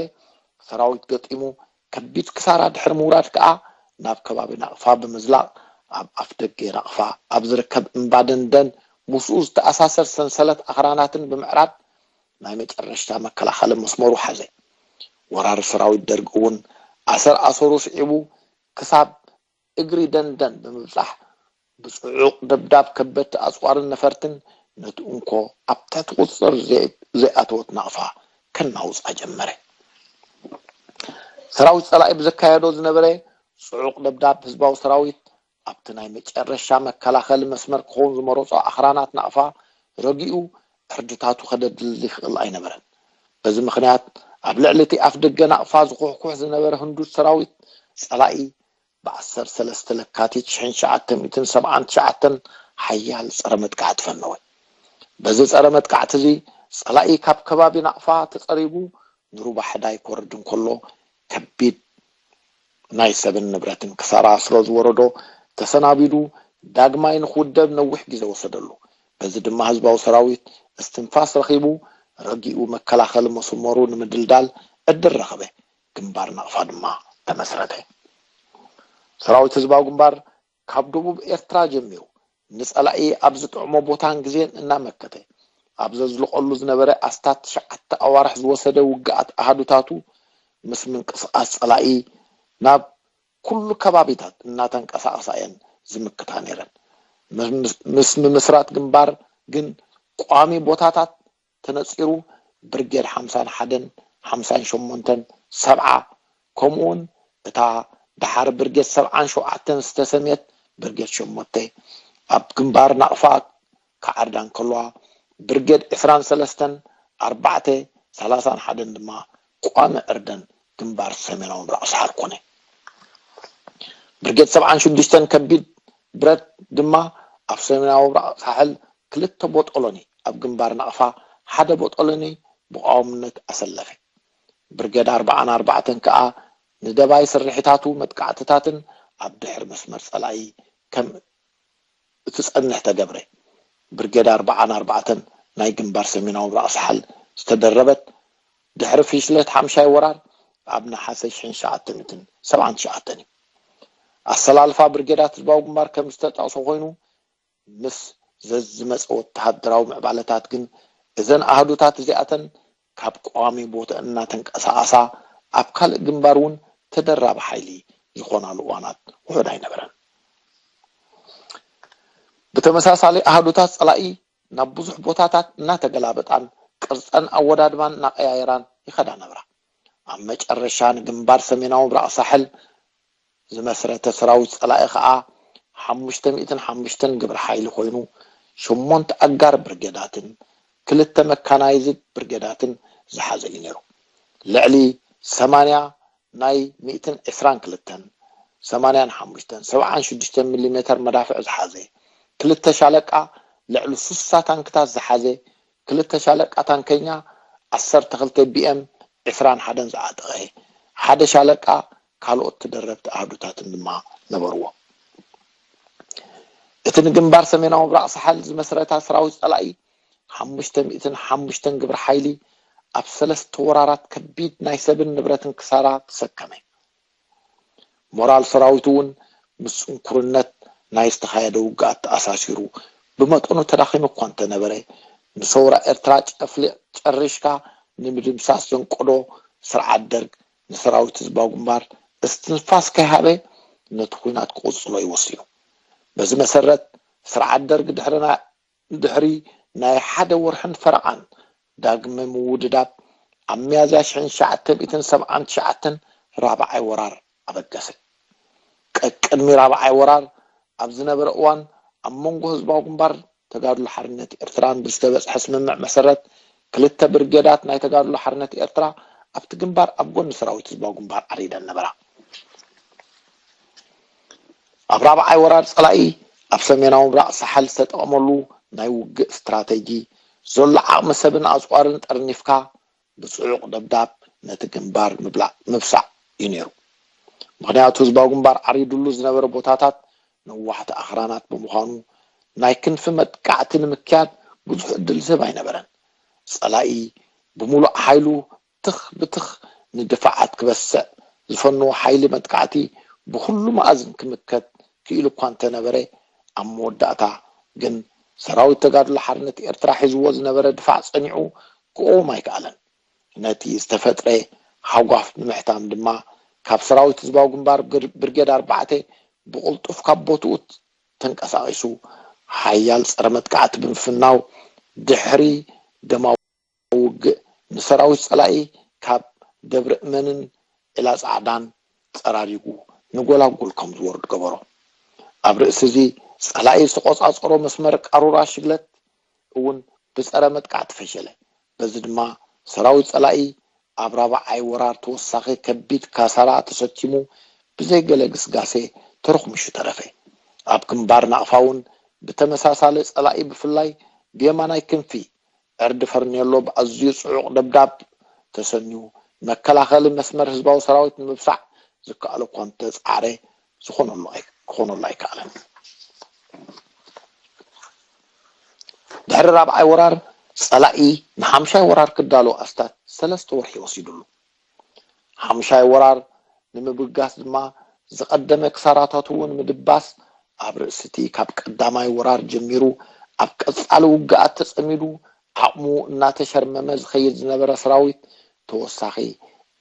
ሰራዊት ገጢሙ ከቢድ ክሳራ ድሕሪ ምውራድ ከኣ ናብ ከባቢ ናቕፋ ብምዝላቕ ኣብ ኣፍደገ ናቕፋ ኣብ ዝርከብ እምባ ደንደን ምስኡ ዝተኣሳሰር ሰንሰለት ኣኽራናትን ብምዕራብ ናይ መጨረሽታ መከላኸሊ መስመሩ ሓዘ። ወራሪ ሰራዊት ደርግ እውን ኣሰር ኣሰሩ ስዒቡ ክሳብ እግሪ ደንደን ብምብጻሕ ብጽዑቕ ደብዳብ ከበድቲ ኣጽዋርን ነፈርትን ነቲ እንኮ ኣብ ትሕቲ ቁጽጽር ዘይኣተወት ናቕፋ ከናውጻ ጀመረ። ሰራዊት ጸላኢ ብዘካየዶ ዝነበረ ጽዑቕ ደብዳብ ህዝባዊ ሰራዊት ኣብቲ ናይ መጨረሻ መከላኸሊ መስመር ክኸውን ዝመረጾ ኣኽራናት ናቕፋ ረጊኡ ዕርድታቱ ከደድል ዝኽእል ኣይነበረን። በዚ ምኽንያት ኣብ ልዕሊ እቲ ኣፍ ደገ ናቕፋ ዝኹሕኩሕ ዝነበረ ህንዱድ ሰራዊት ጸላኢ ብ ዓሰርተ ሰለስተ ለካቲት ሽሕን ትሽዓተ ሚእትን ሰብዓን ትሽዓተን ሓያል ጸረ መጥቃዕቲ ፈነወ። በዚ ጸረ መጥቃዕቲ እዚ ጸላኢ ካብ ከባቢ ናቕፋ ተጸሪጉ ንሩባ ሕዳይ ክወርድ እንከሎ ከቢድ ናይ ሰብን ንብረትን ክሳራ ስለ ዝወረዶ ተሰናቢዱ ዳግማይ ንክውደብ ነዊሕ ግዜ ወሰደሉ። በዚ ድማ ህዝባዊ ሰራዊት እስትንፋስ ረኺቡ ረጊኡ መከላኸሊ መስመሩ ንምድልዳል ዕድል ረኸበ። ግንባር ናቕፋ ድማ ተመስረተ። ሰራዊት ህዝባዊ ግንባር ካብ ደቡብ ኤርትራ ጀሚሩ ንጸላኢ ኣብ ዝጥዕሞ ቦታን ግዜን እናመከተ ኣብ ዘዝልቐሉ ዝነበረ ኣስታት ትሽዓተ ኣዋርሕ ዝወሰደ ውግኣት ኣሃዱታቱ ምስ ምንቅስቓስ ጸላኢ ናብ ኩሉ ከባቢታት እናተንቀሳቐሳ እየን ዝምክታ ነይረን። ምስ ምምስራት ግንባር ግን ቋሚ ቦታታት ተነጺሩ ብርጌድ ሓምሳን ሓደን ሓምሳን ሸሞንተን ሰብዓ ከምኡውን እታ ደሓር ብርጌድ ሰብዓን ሸውዓተን ዝተሰምየት ብርጌድ ሸሞንተ ኣብ ግንባር ናቕፋ ክዓርዳ እንከለዋ ብርጌድ ዕስራን ሰለስተን ኣርባዕተ ሰላሳን ሓደን ድማ ቋሚ ዕርደን ግንባር ሰሜናዊ ምብራቕ ሳሕል ኮነ። ብርጌድ ሰብዓን ሽዱሽተን ከቢድ ብረት ድማ ኣብ ሰሜናዊ ምብራቕ ሳሕል ክልተ ቦጦሎኒ ኣብ ግንባር ናቕፋ ሓደ ቦጦሎኒ ብቋውምነት ኣሰለፈ። ብርጌድ ኣርባዓን ኣርባዕተን ከኣ ንደባይ ስርሒታቱ መጥቃዕትታትን ኣብ ድሕሪ መስመር ጸላኢ ከም እትጸንሕ ተገብረ። ብርጌድ ኣርባዓን ኣርባዕተን ናይ ግንባር ሰሜናዊ ምብራቕ ሳሕል ዝተደረበት ድሕሪ ፊሽለት ሓምሻይ ወራር ኣብ ነሓሰ ሽሕን ትሽዓተ ሚእትን ሰብዓን ትሽዓተን እዩ። ኣሰላልፋ ብርጌዳት ህዝባዊ ግንባር ከም ዝተጠቕሶ ኮይኑ ምስ ዘዝመጸ ወተሃደራዊ ምዕባለታት ግን እዘን ኣህዱታት እዚኣተን ካብ ቀዋሚ ቦታ እናተንቀሳቐሳ ኣብ ካልእ ግንባር እውን ተደራቢ ሓይሊ ዝኾናሉ እዋናት ውሑድ ኣይነበረን። ብተመሳሳሊ ኣህዱታት ጸላኢ ናብ ብዙሕ ቦታታት እናተገላበጣን ቅርጸን ኣወዳድባን እናቀያየራን ይኸዳ ነብራ። ኣብ መጨረሻ ንግንባር ሰሜናዊ ምብራቕ ሳሕል ዝመስረተ ሰራዊት ጸላኢ ኸኣ ሓሙሽተ ሚእትን ሓሙሽተን ግብረ ሓይሊ ኮይኑ ሸሞንተ ኣጋር ብርጌዳትን ክልተ መካናይዝድ ብርጌዳትን ዝሓዘ እዩ ነይሩ። ልዕሊ ሰማንያ ናይ ሚእትን ዕስራን ክልተን ሰማንያን ሓሙሽተን ሰብዓን ሽዱሽተን ሚሊ ሜተር መዳፍዕ ዝሓዘ ክልተ ሻለቃ ልዕሊ ሱሳ ታንክታት ዝሓዘ ክልተ ሻለቃ ታንከኛ ዓሰርተ ክልተ ቢኤም ዕስራን ሓደን ዝዓጠቐ ሓደ ሻለቃ ካልኦት ተደረብቲ ኣህዱታትን ድማ ነበርዎ። እቲ ንግንባር ሰሜናዊ ምብራቕ ሳሕል ዝመስረታ ሰራዊት ጸላኢ ሓሙሽተ ሚእትን ሓሙሽተን ግብረ ሓይሊ ኣብ ሰለስተ ወራራት ከቢድ ናይ ሰብን ንብረትን ክሳራ ተሰከመ። ሞራል ሰራዊቱ እውን ምስ ጽንኩርነት ናይ ዝተኻየደ ውግኣት ተኣሳሲሩ ብመጠኑ ተዳኺሙ እኳ እንተነበረ ንሰውራ ኤርትራ ጨፍሊቕ ጨሪሽካ ንምድምሳስ ዘንቀዶ ስርዓት ደርግ ንሰራዊት ህዝባዊ ግንባር እስትንፋስ ከይሃበ ነቲ ኲናት ክቕጽሎ እዩ ወሲኑ። በዚ መሰረት ስርዓት ደርግ ድሕሪ ድሕሪ ናይ ሓደ ወርሕን ፈረቓን ዳግመ ምውድዳብ ኣብ ሚያዝያ ሽሕን ትሽዓተ ሚእትን ሰብዓን ትሽዓተን ራብዓይ ወራር ኣበገሰ። ቀቅድሚ ራብዓይ ወራር ኣብ ዝነበረ እዋን ኣብ መንጎ ህዝባዊ ግንባር ተጋድሎ ሓርነት ኤርትራን ብዝተበጽሐ ስምምዕ መሰረት ክልተ ብርጌዳት ናይ ተጋድሎ ሓርነት ኤርትራ ኣብቲ ግንባር ኣብ ጎኒ ሰራዊት ህዝባዊ ግንባር ዓሪደን ነበራ። ኣብ ራብዓይ ወራር ጸላኢ ኣብ ሰሜናዊ ምብራቕ ሳሕል ዝተጠቐመሉ ናይ ውግእ ስትራተጂ ዘሎ ዓቕሚ ሰብን ኣጽዋርን ጠርኒፍካ ብጽዑቕ ደብዳብ ነቲ ግንባር ምብላዕ ምብሳዕ እዩ ነይሩ። ምኽንያቱ ህዝባዊ ግንባር ዓሪዱሉ ዝነበረ ቦታታት ነዋሕቲ ኣኽራናት ብምዃኑ ናይ ክንፊ መጥቃዕቲ ንምክያድ ብዙሕ ዕድል ዝህብ ኣይነበረን። ጸላኢ ብምሉእ ሓይሉ ትኽ ብትኽ ንድፋዓት ክበስዕ ዝፈንዎ ሓይሊ መጥቃዕቲ ብኹሉ መኣዝን ክምከት ክኢሉ እኳ እንተነበረ ኣብ መወዳእታ ግን ሰራዊት ተጋድሎ ሓርነት ኤርትራ ሒዝዎ ዝነበረ ድፋዕ ጸኒዑ ክቆም ኣይከኣለን። ነቲ ዝተፈጥረ ሃጓፍ ንምሕታም ድማ ካብ ሰራዊት ህዝባዊ ግንባር ብርጌድ ኣርባዕተ ብቕልጡፍ ካብ ቦትኡ ተንቀሳቒሱ ሓያል ጸረ መጥቃዕቲ ብምፍናው ድሕሪ ደማዊ ውግእ ንሰራዊት ጸላኢ ካብ ደብረ እመንን ዒላ ጻዕዳን ጸራሪጉ ንጎላጉል ከም ዝወርድ ገበሮ። ኣብ ርእሲ እዚ ጸላኢ ዝተቖጻጸሮ መስመር ቃሩራ ሽግለት እውን ብጸረ መጥቃዕቲ ፈሸለ። በዚ ድማ ሰራዊት ጸላኢ ኣብ ራብዓይ ወራር ተወሳኺ ከቢድ ካሳራ ተሰኪሙ ብዘይ ገለ ግስጋሴ ተረኽሚሹ ተረፈ። ኣብ ግንባር ናቕፋ እውን ብተመሳሳሊ ጸላኢ ብፍላይ ብየማናይ ክንፊ ዕርዲ ፈርኔሎ ብኣዝዩ ጽዑቕ ደብዳብ ተሰንዩ መከላኸሊ መስመር ህዝባዊ ሰራዊት ንምብሳዕ ዝከኣሎ እኳ እንተጸዓረ ዝኾነሉ ኣይ- ክኾነሉ ኣይከኣለን። ድሕሪ ራብዓይ ወራር ጸላኢ ንሓምሻይ ወራር ክዳሎ ኣስታት ሰለስተ ወርሒ ወሲዱሉ። ሓምሻይ ወራር ንምብጋስ ድማ ዝቐደመ ክሳራታቱ እውን ምድባስ፣ ኣብ ርእሲ እቲ ካብ ቀዳማይ ወራር ጀሚሩ ኣብ ቀጻሊ ውግኣት ተጸሚዱ ዓቕሙ እናተሸርመመ ዝኸይድ ዝነበረ ሰራዊት ተወሳኺ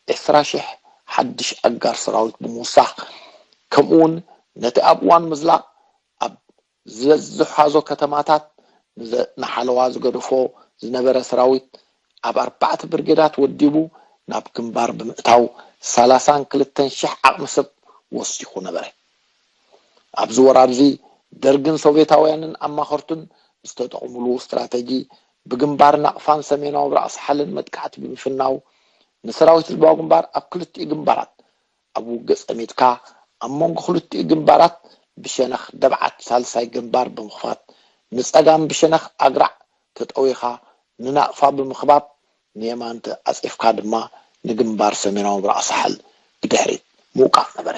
ዕስራ ሽሕ ሓድሽ ኣጋር ሰራዊት ብምውሳኽ፣ ከምኡውን ነቲ ኣብ እዋን ምዝላቕ ኣብ ዝሓዞ ከተማታት ንሓለዋ ዝገደፎ ዝነበረ ሰራዊት ኣብ ኣርባዕተ ብርጌዳት ወዲቡ ናብ ግንባር ብምእታው ሰላሳን ክልተን ሽሕ ዓቕሚ ሰብ ወሲኹ ነበረ። ኣብዚ ወራር እዚ ደርግን ሶቬታውያንን ኣማኸርቱን ዝተጠቕምሉ ስትራተጂ ብግንባር ናቕፋን ሰሜናዊ ራእሲ ሓልን መጥቃዕቲ ብምፍናው ንሰራዊት ህዝባዊ ግንባር ኣብ ክልቲኡ ግንባራት ኣብ ውግእ ጸሚድካ ኣብ መንጎ ክልቲኡ ግንባራት ብሸነኽ ደብዓት ሳልሳይ ግንባር ብምኽፋት ንጸጋም ብሸነኽ ኣግራዕ ተጠዊኻ ንናቕፋ ብምኽባብ ንየማን ተዓጺፍካ ድማ ንግንባር ሰሜናዊ ምብራቕ ሳሕል ብድሕሪት ምውቃዕ ነበረ።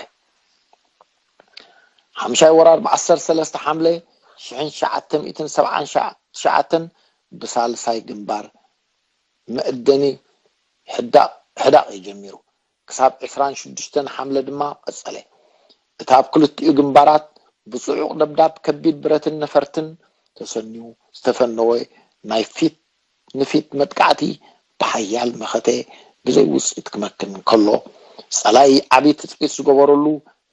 ሓምሻይ ወራር ብ ዓሰርተ ሰለስተ ሓምለ ሽሕን ትሽዓተ ሚእትን ሰብዓን ትሽዓተን ብሳልሳይ ግንባር መእደኒ ሕዳቕ ሕዳቕ እዩ ጀሚሩ። ክሳብ ዕስራን ሽዱሽተን ሓምለ ድማ ቀጸለ። እቲ ኣብ ክልቲኡ ግንባራት ብጽዑቕ ደብዳብ ከቢድ ብረትን ነፈርትን ተሰንዩ ዝተፈነወ ናይ ፊት ንፊት መጥቃዕቲ ብሓያል መኸተ ብዘይ ውጽኢት ክመክን እንከሎ፣ ጸላኢ ዓቢ ትጽቢት ዝገበረሉ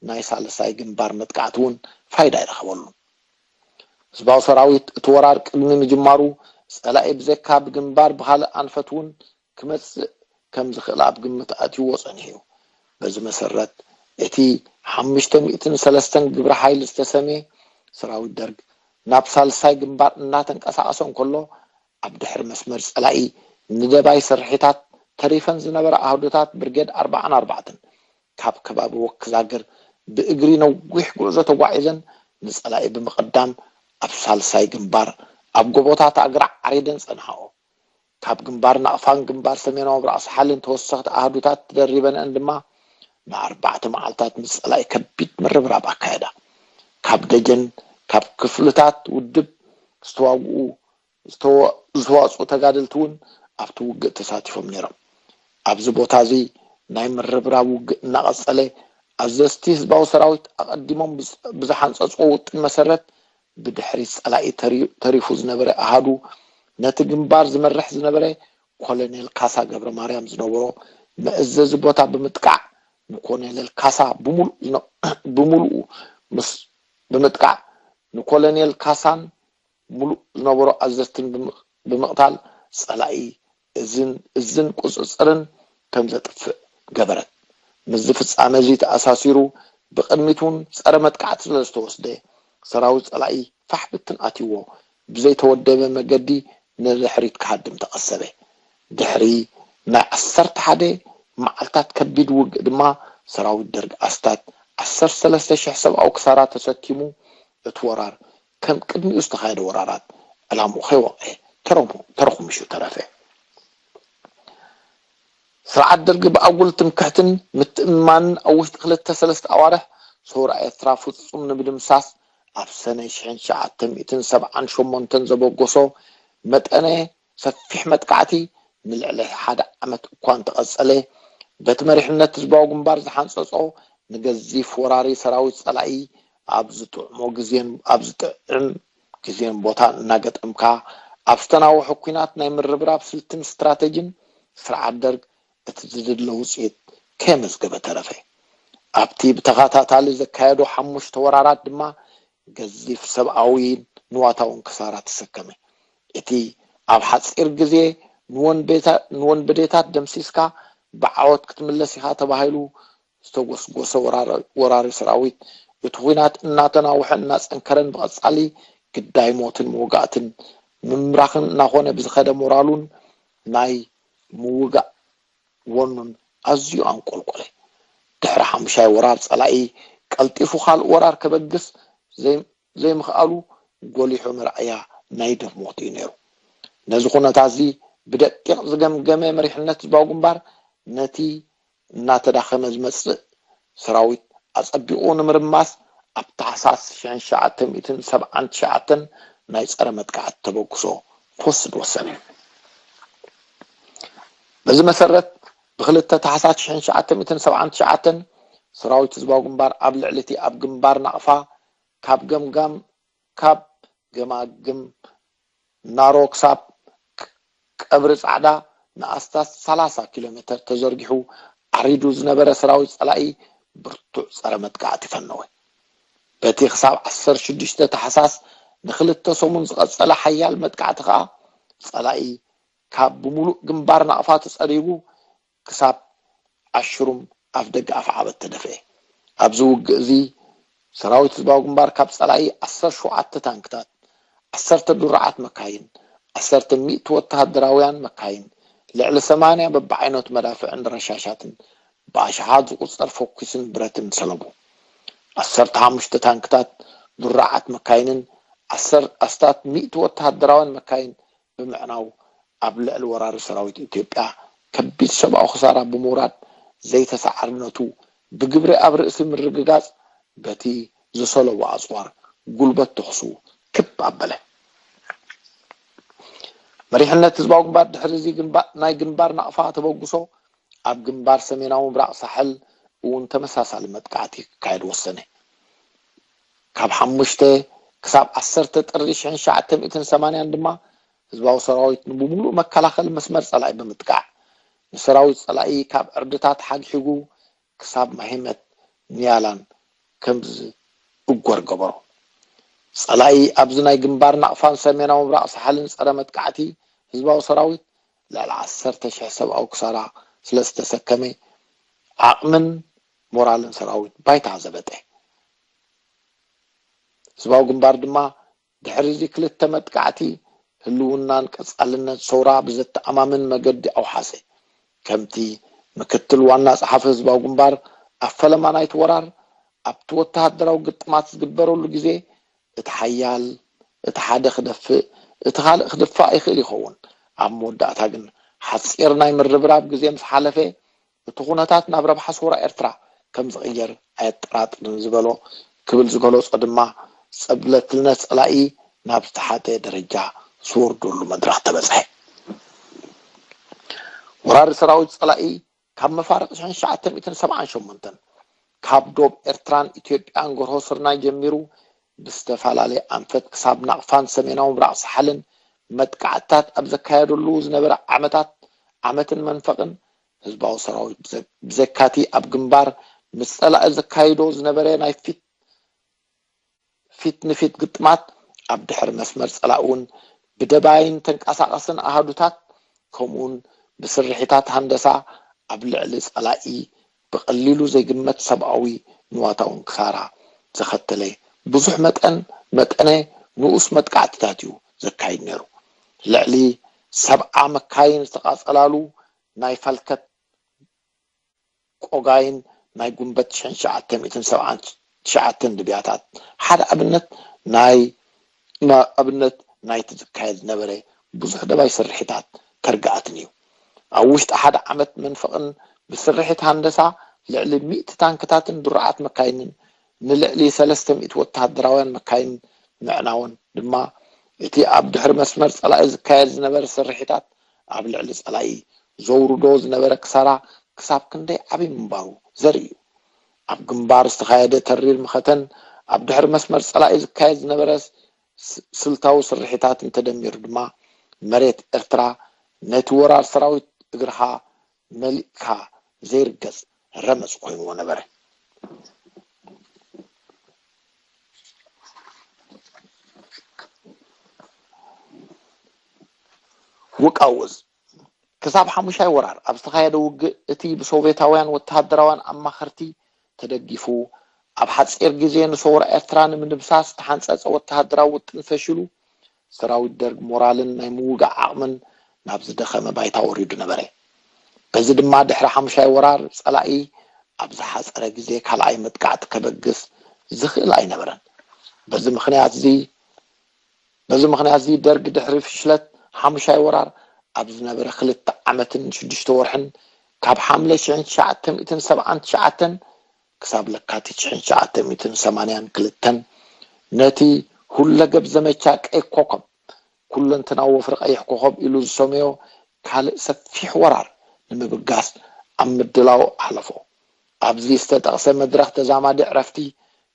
ናይ ሳልሳይ ግንባር መጥቃዕቲ እውን ፋይዳ ኣይረኸበሉን። ህዝባዊ ሰራዊት እቲ ወራር ቅድሚ ምጅማሩ ጸላኢ ብዘካ ብግንባር ብኻልእ ኣንፈት እውን ክመጽእ ከም ዝኽእል ኣብ ግምት ኣእትይዎ ጸኒሑ እዩ። በዚ መሰረት እቲ ሓሙሽተ ሚእትን ሰለስተን ግብረ ሓይሊ ዝተሰምየ ሰራዊት ደርግ ናብ ሳልሳይ ግንባር እናተንቀሳቐሰ እንከሎ ኣብ ድሕሪ መስመር ጸላኢ ንደባይ ስርሒታት ተሪፈን ዝነበራ ኣህዱታት ብርጌድ ኣርባዓን ኣርባዕተን ካብ ከባቢ ወክዛግር ብእግሪ ነዊሕ ጉዕዞ ተጓዒዘን ንጸላኢ ብምቕዳም ኣብ ሳልሳይ ግንባር ኣብ ጎቦታት ኣግራዕ ዓሪደን ጸንሓኦ። ካብ ግንባር ናቕፋን ግንባር ሰሜናዊ ራእሲ ሓልን ተወሰኽቲ ኣህዱታት ተደሪበንአን ድማ ንኣርባዕተ መዓልታት ምስ ጸላኢ ከቢድ ምርብራብ ኣካየዳ። ካብ ደጀን ካብ ክፍልታት ውድብ ዝተዋግኡ ዝተወ- ዝተዋፅኡ ተጋደልቲ እውን ኣብቲ ውግእ ተሳቲፎም ነይሮም። ኣብዚ ቦታ እዚ ናይ ምርብራብ ውግእ እናቐፀለ ኣዘዝቲ ህዝባዊ ሰራዊት ኣቐዲሞም ብዝ- ብዝሓንፀፅዎ ውጥን መሰረት ብድሕሪ ጸላኢ ተሪ- ተሪፉ ዝነበረ ኣሃዱ ነቲ ግንባር ዝመርሕ ዝነበረ ኮሎኔል ካሳ ገብረ ማርያም ዝነበሮ መእዘዚ ቦታ ብምጥቃዕ ንኮሎኔል ካሳ ብምሉእ ዝነ- ብምሉኡ ምስ ብምጥቃዕ ንኮሎኔል ካሳን ምሉእ ዝነበሮ ኣዘዝትን ብምቕታል ጸላኢ እዝን እዝን ቁጽጽርን ከም ዘጥፍእ ገበረት። ምስዚ ፍጻመ እዚ ተኣሳሲሩ ብቕድሚት እውን ጸረ መጥቃዕቲ ስለ ዝተወስደ ሰራዊት ጸላኢ ፋሕ ብትን ኣትይዎ ብዘይተወደበ መገዲ ንድሕሪት ክሃድም ተቐሰበ። ድሕሪ ናይ ዓሰርተ ሓደ መዓልታት ከቢድ ውግእ ድማ ሰራዊት ደርግ ኣስታት ዓሰርተ ሰለስተ ሽሕ ሰብኣዊ ክሳራ ተሰኪሙ እቲ ወራር ከም ቅድሚኡ ዝተኻየደ ወራራት ዕላምኡ ከይወቕዐ ተረሙ- ተረኹሚሹ ተረፈ። ስርዓት ደርጊ ብኣጉል ትምክሕትን ምትእምማንን ኣብ ውሽጢ ክልተ ሰለስተ ኣዋርሕ ሰውራ ኤርትራ ፍጹም ንምድምሳስ ኣብ ሰነ ሽሕን ትሽዓተ ሚእትን ሰብዓን ሸሞንተን ዘበገሶ መጠነ ሰፊሕ መጥቃዕቲ ንልዕሊ ሓደ ዓመት እኳ እንተቐጸለ፣ በቲ መሪሕነት ህዝባዊ ግንባር ዝሓንጸጾ ንገዚፍ ወራሪ ሰራዊት ጸላኢ ኣብ ዝጥዕሞ ግዜን ኣብ ዝጥዕም ግዜን ቦታን እናገጠምካ ኣብ ዝተናውሐ ኲናት ናይ ምርብራብ ስልትን ስትራተጂን ስርዓት ደርግ እቲ ዝድለ ውጽኢት ከየመዝገበ ተረፈ። ኣብቲ ብተኸታታሊ ዘካየዶ ሓሙሽተ ወራራት ድማ ገዚፍ ሰብኣዊን ንዋታውን ክሳራ ተሰከመ። እቲ ኣብ ሓጺር ግዜ ንወንቤታ- ንወንበዴታት ደምሲስካ ብዓወት ክትምለስ ኢኻ ተባሂሉ ዝተጎስጎሰ ወራሪ- ወራሪ ሰራዊት እቲ ኲናት እናተናውሐ እናጸንከረን ብቐጻሊ ግዳይ ሞትን መውጋእትን ምምራኽን እናኾነ ብዝኸደ ሞራሉን ናይ ምውጋእ ወኑን ኣዝዩ ኣንቆልቆለ። ድሕሪ ሓሙሻይ ወራር ጸላኢ ቀልጢፉ ካልእ ወራር ከበግስ ዘይ- ዘይምኽኣሉ ጎሊሑ መርኣያ ናይ ደም ሞት እዩ ነይሩ። ነዚ ኩነታት እዚ ብደቂቕ ዝገምገመ መሪሕነት ህዝባዊ ግንባር ነቲ እናተዳኸመ ዝመጽእ ሰራዊት ኣጸቢቑ ንምርማስ ኣብ ታሕሳስ ሽሕን ትሽዓተ ሚእትን ሰብዓን ትሽዓተን ናይ ጸረ መጥቃዕቲ ተበግሶ ክወስድ ወሰነ። በዚ መሰረት ብክልተ ታሕሳስ ሽሕን ትሽዓተ ሚእትን ሰብዓን ትሽዓተን ሰራዊት ህዝባዊ ግንባር ኣብ ልዕሊ እቲ ኣብ ግንባር ናቕፋ ካብ ገምጋም ካብ ገማግም ናሮ ክሳብ ቀብሪ ጻዕዳ ንኣስታት ሰላሳ ኪሎ ሜተር ተዘርጊሑ ዓሪዱ ዝነበረ ሰራዊት ጸላኢ ብርቱዕ ጸረ መጥቃዕቲ ፈነወ። በቲ ክሳብ ዓሰርተ ሽዱሽተ ታሕሳስ ንክልተ ሰሙን ዝቐጸለ ሓያል መጥቃዕቲ ከኣ ጸላኢ ካብ ብምሉእ ግንባር ናቕፋ ተጸሪጉ ክሳብ ኣሽሩም ኣፍ ደገ ኣፍዓበት ተደፍኤ። ኣብዚ ውግእ እዚ ሰራዊት ህዝባዊ ግንባር ካብ ጸላኢ ዓሰርተ ሸውዓተ ታንክታት፣ ዓሰርተ ድሩዓት መካይን፣ ዓሰርተ ሚእቲ ወተሃደራውያን መካይን፣ ልዕሊ ሰማንያ በብዓይነቱ መዳፍዕን ረሻሻትን ብኣሽሓት ዝቑጸር ፈኲስን ብረትን ሰለቡ። ዓሰርተ ሓሙሽተ ታንክታት፣ ድሩዓት መካይንን ዓሰር ኣስታት ሚእቲ ወተሃደራውያን መካይን ብምዕናው ኣብ ልዕሊ ወራሪ ሰራዊት ኢትዮጵያ ከቢድ ሰብኣዊ ክሳራ ብምውራድ ዘይተሰዓርነቱ ብግብሪ ኣብ ርእሲ ምርግጋጽ በቲ ዝሰለቦ ኣጽዋር ጉልበት ተኹሱ ክብ ኣበለ። መሪሕነት ህዝባዊ ግንባር ድሕሪ እዚ ግንባ- ናይ ግንባር ናቕፋ ተበግሶ ኣብ ግንባር ሰሜናዊ ምብራቕ ሳሕል እውን ተመሳሳሊ መጥቃዕቲ ክካየድ ወሰነ። ካብ ሓሙሽተ ክሳብ ዓሰርተ ጥሪ ሽሕን ትሽዓተ ሚእትን ሰማንያን ድማ ህዝባዊ ሰራዊት ንብምሉእ መከላኸሊ መስመር ጸላኢ ብምጥቃዕ ንሰራዊት ጸላኢ ካብ ዕርድታት ሓግሒጉ ክሳብ ማሂመት ንያላን ከም ዝእጎር ገበሮ። ጸላኢ ኣብዚ ናይ ግንባር ናቕፋን ሰሜናዊ ምብራቕ ሳሕልን ጸረ መጥቃዕቲ ህዝባዊ ሰራዊት ልዕሊ ዓሰርተ ሽሕ ሰብኣዊ ክሳራ ስለ ዝተሰከመ ዓቕምን ሞራልን ሰራዊት ባይታ ዘበጠ። ህዝባዊ ግንባር ድማ ድሕሪ እዚ ክልተ መጥቃዕቲ ህልውናን ቀጻልነት ሰውራ ብዘተኣማምን መገዲ ኣውሓሰ። ከምቲ ምክትል ዋና ጸሓፊ ህዝባዊ ግንባር ኣብ ፈለማ ናይቲ ወራር ኣብቲ ወተሃደራዊ ግጥማት ዝግበረሉ ግዜ እቲ ሓያል እቲ ሓደ ክደፍእ እቲ ካልእ ክድፋእ ይኽእል ይኸውን። ኣብ መወዳእታ ግን ሓጺር ናይ ምርብራብ ግዜ ምስ ሓለፈ እቲ ኩነታት ናብ ረብሓ ሰውራ ኤርትራ ከም ዝቕየር ኣየጠራጥርን ዝበሎ ክብል ዝገለጾ ድማ ጸብለትነት ጸላኢ ናብ ዝተሓተ ደረጃ ዝወርደሉ መድረኽ ተበጽሐ። ወራሪ ሰራዊት ጸላኢ ካብ መፋርቕ ሽሕን ትሽዓተ ሚእትን ሰብዓን ሸሞንተን ካብ ዶብ ኤርትራን ኢትዮጵያን ጎርሆ ስርናይ ጀሚሩ ብዝተፈላለየ ኣንፈት ክሳብ ናቕፋን ሰሜናዊ ምብራቕ ሳሕልን መጥቃዕትታት ኣብ ዘካየደሉ ዝነበረ ዓመታት ዓመትን መንፈቕን ህዝባዊ ሰራዊት ብዘ- ብዘካቲ ኣብ ግንባር ምስ ጸላኢ ዘካይዶ ዝነበረ ናይ ፊት ፊት ንፊት ግጥማት ኣብ ድሕሪ መስመር ጸላኢ እውን ብደባይን ተንቀሳቐስን ኣሃዱታት ከምኡውን ብስርሒታት ሃንደሳ ኣብ ልዕሊ ጸላኢ ብቐሊሉ ዘይግመት ሰብኣዊ ንዋታውን ክሳራ ዘኸተለ ብዙሕ መጠን መጠነ ንኡስ መጥቃዕትታት እዩ ዘካይድ ነይሩ። ልዕሊ ሰብዓ መካይን ዝተቓጸላሉ ናይ ፋልከት ቆጋይን ናይ ጉንበት ሽሕን ትሽዓተ ሚእትን ሰብዓን ትሽዓተን ድብያታት ሓደ ኣብነት ናይ ማ- ኣብነት ናይቲ ዝካየድ ዝነበረ ብዙሕ ደባይ ስርሒታት ተርጋኣትን እዩ። ኣብ ውሽጢ ሓደ ዓመት መንፈቕን ብስርሒት ሃንደሳ ልዕሊ ሚእቲ ታንክታትን ድሩዓት መካይንን ንልዕሊ ሰለስተ ሚእቲ ወተሃደራውያን መካይን ምዕናውን ድማ እቲ ኣብ ድሕሪ መስመር ጸላኢ ዝካየድ ዝነበረ ስርሒታት ኣብ ልዕሊ ጸላኢ ዘውርዶ ዝነበረ ክሳራ ክሳብ ክንደይ ዓቢ ምንባሩ ዘርኢ እዩ። ኣብ ግንባር ዝተኻየደ ተሪር መኸተን ኣብ ድሕሪ መስመር ጸላኢ ዝካየድ ዝነበረ ስ- ስልታዊ ስርሒታት እንተደሚሩ ድማ መሬት ኤርትራ ነቲ ወራር ሰራዊት እግርኻ መሊእካ ዘይርገጽ ረመጽ ኮይንዎ ነበረ። ውቃውዝ ክሳብ ሓሙሻይ ወራር ኣብ ዝተኻየደ ውግእ እቲ ብሶቬታውያን ወተሃደራውያን ኣማኸርቲ ተደጊፉ ኣብ ሓጺር ግዜ ንሰውራ ኤርትራ ንምድምሳስ ዝተሓንጸጸ ወተሃደራዊ ውጥን ፈሽሉ ሰራዊት ደርግ ሞራልን ናይ ምውጋእ ዓቕምን ናብ ዝደኸመ ባይታ ወሪዱ ነበረ። በዚ ድማ ድሕሪ ሓሙሻይ ወራር ጸላኢ ኣብ ዝሓጸረ ግዜ ካልኣይ መጥቃዕቲ ከበግስ ዝኽእል ኣይነበረን። በዚ ምኽንያት እዚ በዚ ምኽንያት እዚ ደርግ ድሕሪ ፍሽለት ሓሙሻይ ወራር ኣብ ዝነበረ ክልተ ዓመትን ሽዱሽተ ወርሕን ካብ ሓምለ ሽሕን ትሽዓተ ሚእትን ሰብዓን ትሽዓተን ክሳብ ለካቲት ሽሕን ትሽዓተ ሚእትን ሰማንያን ክልተን ነቲ ሁለገብ ዘመቻ ቀይ ኮኸብ፣ ኩለንትናዊ ወፍሪ ቀይሕ ኮኸብ ኢሉ ዝሰመዮ ካልእ ሰፊሕ ወራር ንምብጋስ ኣብ ምድላው ኣሕለፎ። ኣብዚ ዝተጠቕሰ መድረኽ ተዛማዲ ዕረፍቲ፣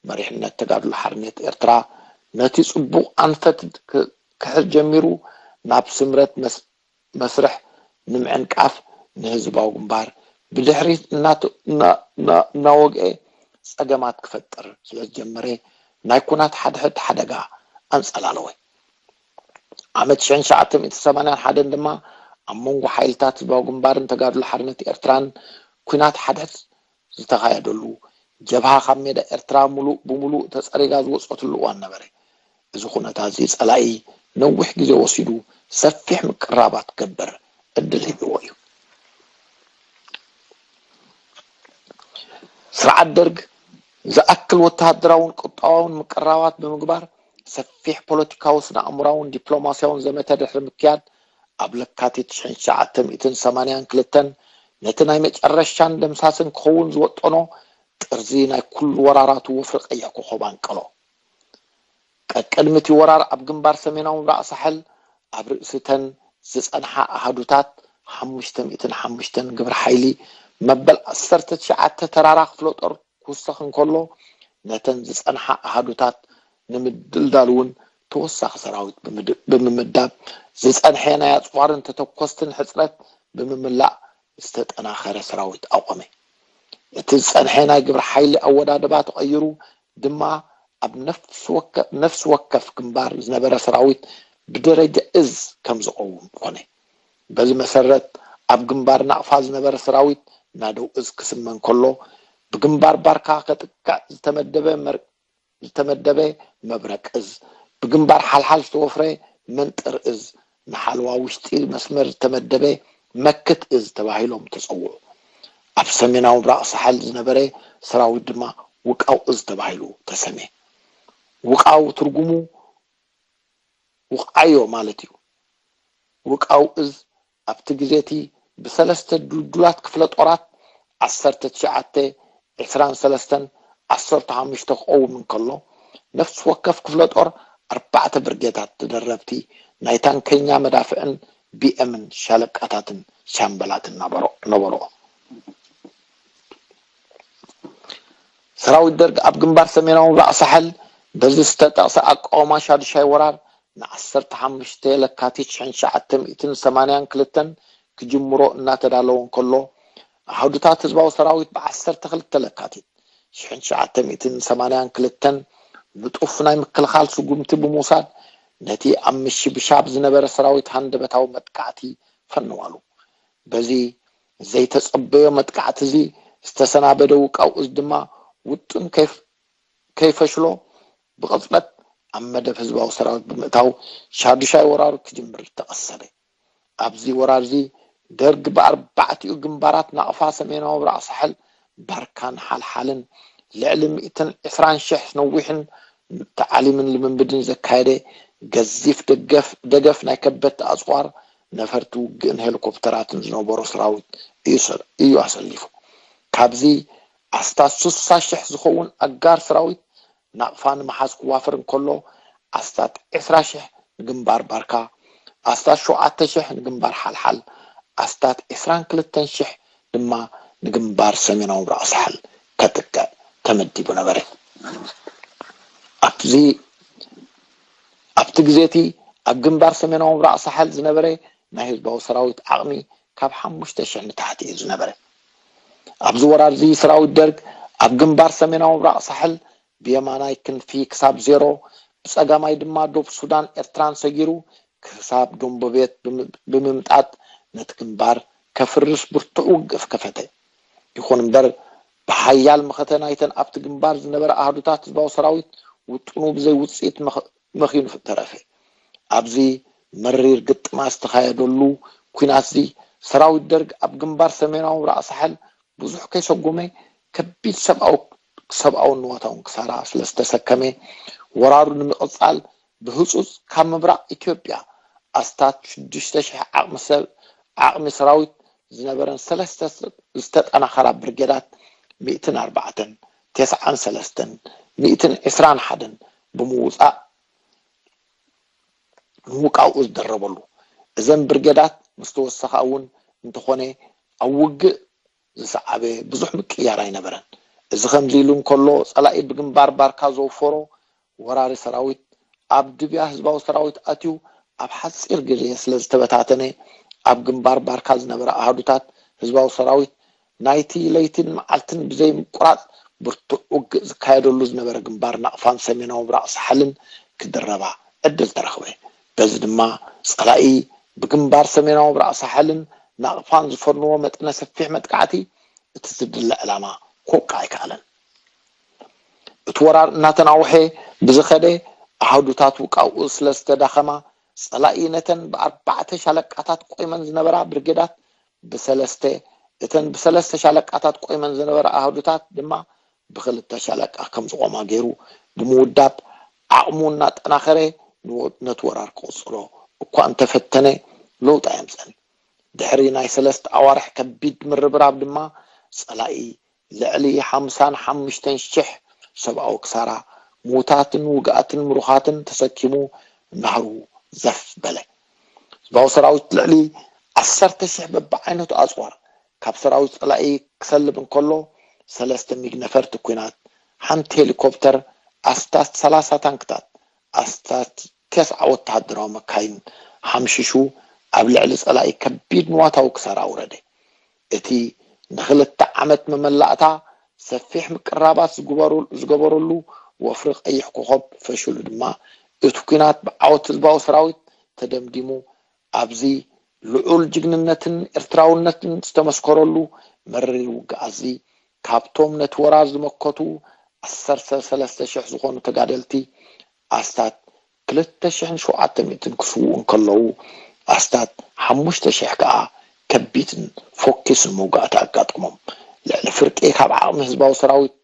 መሪሕነት ተጋድሎ ሓርነት ኤርትራ ነቲ ጽቡቕ ኣንፈት ክሕዝ ጀሚሩ፣ ናብ ስምረት መስርሕ ንምዕንቃፍ ንህዝባዊ ግንባር ብድሕሪት እናወግኤ ጸገማት ክፈጥር ስለዝጀመረ፣ ናይ ኩናት ሓድሕድ ሓደጋ ኣንጸላለወ። ዓመት ሽሕን ትሽዓተ ሚእትን ሰማንያን ሓደን ድማ ኣብ መንጎ ሓይልታት ህዝባዊ ግንባርን ተጋድሎ ሓርነት ኤርትራን ኩናት ሓድሕድ ዝተኻየደሉ፣ ጀብሃ ካብ ሜዳ ኤርትራ ሙሉእ ብሙሉእ ተጸሪጋ ዝወጸትሉ እዋን ነበረ። እዚ ኩነታት እዚ ጸላኢ ነዊሕ ግዜ ወሲዱ ሰፊሕ ምቅራባት ክገብር ዕድል ሂብዎ እዩ። ስርዓት ደርግ ዝኣክል ወተሃደራውን ቁጠባውን ምቅራባት ብምግባር ሰፊሕ ፖለቲካዊ፣ ስነ ኣእምራውን ዲፕሎማሲያውን ዘመተ ድሕሪ ምክያድ፣ ኣብ ለካቲት ሽሕን ትሽዓተ ሚእትን ሰማንያን ክልተን ነቲ ናይ መጨረሻን ደምሳስን ክኸውን ዝወጠኖ ጥርዚ ናይ ኩሉ ወራራቱ ወፍሪ ቀይሕ ኮኸብ ኣንቀሎ። ቀቅድሚ እቲ ወራር ኣብ ግንባር ሰሜናዊ ምብራቕ ሳሕል ኣብ ርእሲተን ዝጸንሓ ኣሃዱታት ሓሙሽተ ሚእትን ሓሙሽተን ግብረ ሓይሊ መበል ዓሰርተ ትሽዓተ ተራራ ክፍለ ጦር ክውሰኽ እንከሎ፣ ነተን ዝጸንሓ ኣሃዱታት ንምድልዳል እውን ተወሳኺ ሰራዊት ብምድ-፣ ብምምዳብ፣ ዝጸንሐ ናይ ኣጽዋርን ተተኮስትን ሕጽረት ብምምላእ ዝተጠናኸረ ሰራዊት ኣቆመ። እቲ ዝጸንሐ ናይ ግብረ ሓይሊ ኣወዳድባ ተቐይሩ ድማ ኣብ ነፍሲ ወከ-፣ ነፍሲ ወከፍ ግንባር ዝነበረ ሰራዊት ብደረጃ እዝ ከም ዝቐውም ኮነ። በዚ መሰረት ኣብ ግንባር ናቕፋ ዝነበረ ሰራዊት ናደው እዝ ክስመ እንከሎ፣ ብግንባር ባርካ ከጥቅዕ ዝተመደበ መር-፣ ዝተመደበ መብረቅ እዝ፣ ብግንባር ሓልሓል ዝተወፍረ መንጥር እዝ፣ ንሓለዋ ውሽጢ መስመር ዝተመደበ መክት እዝ ተባሂሎም ተጸውዑ። ኣብ ሰሜናዊ ምብራቕ ሳሕል ዝነበረ ሰራዊት ድማ ውቃው እዝ ተባሂሉ ተሰምየ። ውቃው ትርጉሙ ውቕዓዮ ማለት እዩ። ውቃው እዝ ኣብቲ ግዜ እቲ ብሰለስተ ድልዱላት ክፍለ ጦራት፣ ዓሰርተ ትሽዓተ፣ ዕስራን ሰለስተን፣ ዓሰርተ ሓሙሽተ ክቐውም እንከሎ፣ ነፍሲ ወከፍ ክፍለ ጦር ኣርባዕተ ብርጌታት ተደረብቲ ናይ ታንከኛ መዳፍዕን ቢኤምን ሻለቃታትን ሻምበላትን ነበሮ-፣ ነበሮ። ሰራዊት ደርግ ኣብ ግንባር ሰሜናዊ ምብራቕ ሳሕል በዚ ዝተጠቕሰ ኣቃውማ ሻዱሻይ ወራር ንዓሰርተ ሓሙሽተ ለካቲት ሽሕን ትሽዓተ ሚእትን ሰማንያን ክልተን ክጅምሮ እናተዳለወ እንከሎ፣ ኣሃዱታት ህዝባዊ ሰራዊት ብዓሰርተ ክልተ ለካቲት ሽሕን ትሽዓተ ሚእትን ሰማንያን ክልተን ንጡፍ ናይ ምክልኻል ስጉምቲ ብምውሳድ፣ ነቲ ኣብ ምሽብሻብ ዝነበረ ሰራዊት ሃንደበታዊ መጥቃዕቲ ፈነዋሉ። በዚ ዘይተጸበዮ መጥቃዕቲ እዚ ዝተሰናበደ ውቃው እዝ ድማ ውጥን ከይፍ-፣ ከይፈሽሎ ብቕጽበት ኣብ መደብ ህዝባዊ ሰራዊት ብምእታው ሻዱሻይ ወራሩ ክጅምር ተቐሰበ። ኣብዚ ወራር እዚ ደርግ ብኣርባዕቲኡ ግንባራት ናቕፋ፣ ሰሜናዊ ምብራቕ ሳሕል፣ ባርካን ሓልሓልን ልዕሊ ሚእትን ዕስራን ሽሕ ነዊሕን ተዓሊምን ልምምድን ዘካየደ ገዚፍ ደገፍ፣ ደገፍ ናይ ከበድቲ ኣጽዋር፣ ነፈርቲ ውግእን ሄሊኮፕተራትን ዝነበሮ ሰራዊት እዩ ሰ-፣ እዩ ኣሰሊፉ። ካብዚ ኣስታት ስሳ ሽሕ ዝኸውን ኣጋር ሰራዊት ናቕፋ ንምሓዝ ክዋፈር እንከሎ፣ ኣስታት ዕስራ ሽሕ ንግንባር ባርካ፣ ኣስታት ሸውዓተ ሽሕ ንግንባር ሓልሓል፣ ኣስታት ዕስራን ክልተን ሽሕ ድማ ንግንባር ሰሜናዊ ምብራቕ ሳሕል ከጥቅዕ ተመዲቡ ነበረ። ኣብዚ፣ ኣብቲ ግዜ እቲ ኣብ ግንባር ሰሜናዊ ምብራቕ ሳሕል ዝነበረ ናይ ህዝባዊ ሰራዊት ዓቕሚ ካብ ሓሙሽተ ሽሕ ንታሕቲ እዩ ዝነበረ። ኣብዚ ወራር እዚ ሰራዊት ደርግ ኣብ ግንባር ሰሜናዊ ምብራቕ ሳሕል ብየማናይ ክንፊ ክሳብ ዜሮ፣ ብጸጋማይ ድማ ዶብ ሱዳን ኤርትራን ሰጊሩ ክሳብ ዶምቦቤት ብም-፣ ብምምጣጥ ነቲ ግንባር ከፍርስ ብርቱዕ ውግእ ከፈተ። ይኹን እምበር ብሓያል መኸተ ናይተን ኣብቲ ግንባር ዝነበረ ኣሃዱታት ህዝባዊ ሰራዊት ውጥኑ ብዘይ ውጽኢት መኸ-፣ መኺኑ ተረፈ። ኣብዚ መሪር ግጥማት ዝተኻየደሉ ኲናት እዚ ሰራዊት ደርግ ኣብ ግንባር ሰሜናዊ ምብራቕ ሳሕል ብዙሕ ከይሰጎመ ከቢድ ሰብኣዊ፣ ሰብኣውን ንዋታውን ክሳራ ስለ ዝተሰከመ ወራሩ ንምቕጻል ብህጹጽ ካብ ምብራቕ ኢትዮጵያ ኣስታት ሽዱሽተ ሽሕ ዓቕሚ ሰብ፣ ዓቕሚ ሰራዊት ዝነበረን ሰለስተ ዝተጠናኸራ ብርጌዳት ሚእትን ኣርባዕተን፣ ተስዓን ሰለስተን፣ ሚእትን ዕስራን ሓደን ብምውጻእ ምውቃው ዝደረበሉ። እዘን ብርጌዳት ምስ ተወሰኻ እውን እንተኾነ ኣብ ውግእ ዝሰዓበ ብዙሕ ምቅያር ኣይነበረን። እዚ ከምዚ ኢሉ እንከሎ ጸላኢ ብግንባር ባርካ ዘውፈሮ ወራሪ ሰራዊት ኣብ ድብያ ህዝባዊ ሰራዊት ኣትዩ ኣብ ሓጺር ግዜ ስለ ዝተበታተነ ኣብ ግንባር ባርካ ዝነበረ ኣሃዱታት ህዝባዊ ሰራዊት ናይቲ ለይትን መዓልትን ብዘይ ምቁራጽ ብርቱዕ ውግእ ዝካየደሉ ዝነበረ ግንባር ናቕፋን ሰሜናዊ ምብራቕ ሳሕልን ክድረባ ዕድል ተረኽበ። በዚ ድማ ጸላኢ ብግንባር ሰሜናዊ ምብራቕ ሳሕልን ናቕፋን ዝፈነዎ መጠነ ሰፊሕ መጥቃዕቲ እቲ ዝድለ ዕላማ ክወቅዕ ኣይከኣለን። እቲ ወራር እናተናውሐ ብዝኸደ ኣሃዱታት ውቃውኡ ስለ ዝተዳኸማ ጸላኢ ነተን ብኣርባዕተ ሻለቃታት ቆይመን ዝነበራ ብርጌዳት ብሰለስተ እተን ብሰለስተ ሻለቃታት ቆይመን ዝነበራ ኣሃዱታት ድማ ብክልተ ሻለቃ ከም ዝቆማ ገይሩ ብምውዳብ ዓቕሙ እናጠናኸረ ንወ- ነቲ ወራር ክቕፅሎ እኳ እንተፈተነ ለውጢ ኣየምፀን። ድሕሪ ናይ ሰለስተ ኣዋርሕ ከቢድ ምርብራብ ድማ ጸላኢ ልዕሊ ሓምሳን ሓሙሽተን ሽሕ ሰብኣዊ ክሳራ ምዉታትን ውግኣትን ምሩኻትን ተሰኪሙ ናህሩ ዘፍ በለ። ህዝባዊ ሰራዊት ልዕሊ ዓሰርተ ሽሕ በብዓይነቱ ኣጽዋር ካብ ሰራዊት ጸላኢ ክሰልብ እንከሎ ሰለስተ ሚግ ነፈርቲ ኲናት፣ ሓንቲ ሄሊኮፕተር፣ ኣስታት ሰላሳ ታንክታት፣ ኣስታት ተስዓ ወተሃደራዊ መካይን ሓምሺሹ ኣብ ልዕሊ ጸላኢ ከቢድ ንዋታዊ ክሳራ ኣውረደ። እቲ ንኽልተ ዓመት መመላእታ ሰፊሕ ምቅራባት ዝግበሩ- ዝገበረሉ ወፍሪ ቀይሕ ኮኸብ ፈሽሉ ድማ እቲ ኲናት ብዓወት ህዝባዊ ሰራዊት ተደምዲሙ ኣብዚ ልዑል ጅግንነትን ኤርትራውነትን ዝተመስከረሉ መሪር ውግእ ኣዚ ካብቶም ነቲ ወራር ዝመከቱ ዓሰርተ ሰለስተ ሽሕ ዝኾኑ ተጋደልቲ ኣስታት ክልተ ሽሕን ሸውዓተ ሚእትን ክስውኡ እንከለዉ ኣስታት ሓሙሽተ ሽሕ ከኣ ከቢድን ፎኪስን መውጋእቲ ኣጋጠሞም። ልዕሊ ፍርቂ ካብ ዓቕሚ ህዝባዊ ሰራዊት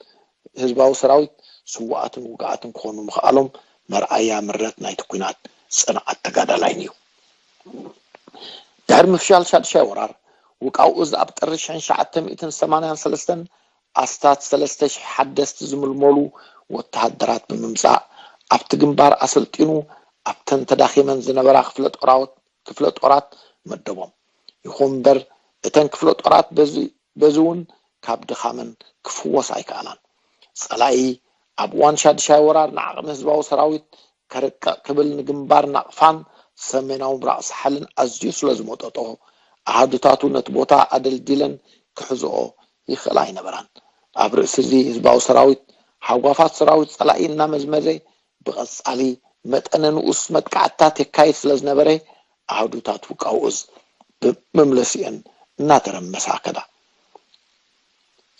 ህዝባዊ ሰራዊት ስውኣትን ውግኣትን ክኾኑ ምኽኣሎም መርኣያ ምረት ናይቲ ኲናት ጽንዓት ተጋዳላይን እዩ። ድሕሪ ምፍሻል ሻድሻይ ወራር ውቃው እዝ ኣብ ጥሪ ሽሕን ሸዓተ ሚእትን ሰማንያን ሰለስተን ኣስታት ሰለስተ ሽሕ ሓደስቲ ዝምልመሉ ወተሃደራት ብምምጻእ ኣብቲ ግንባር ኣሰልጢኑ ኣብተን ተዳኺመን ዝነበራ ክፍለ ጦራውት ክፍለ ጦራት መደቦም። ይኹን እምበር እተን ክፍለ ጦራት በዚ በዚ እውን ካብ ድኻመን ክፍወስ ኣይከኣላን። ጸላኢ ኣብ እዋን ሻድሻይ ወራር ንዓቕሚ ህዝባዊ ሰራዊት ከርቅቕ ክብል ንግንባር ናቕፋን ሰሜናዊ ምብራቕ ሳሕልን ኣዝዩ ስለ ዝመጠጦ ኣሃዱታቱ ነቲ ቦታ ኣደልዲለን ክሕዝኦ ይኽእላ ኣይነበራን። ኣብ ርእሲ እዚ ህዝባዊ ሰራዊት ሃጓፋት ሰራዊት ጸላኢ እናመዝመዘ ብቐጻሊ መጠነ ንኡስ መጥቃዕትታት የካይድ ስለ ዝነበረ ኣሃዱታት ውቃው እዝ ብመምለሲአን እናተረመሳ ከዳ።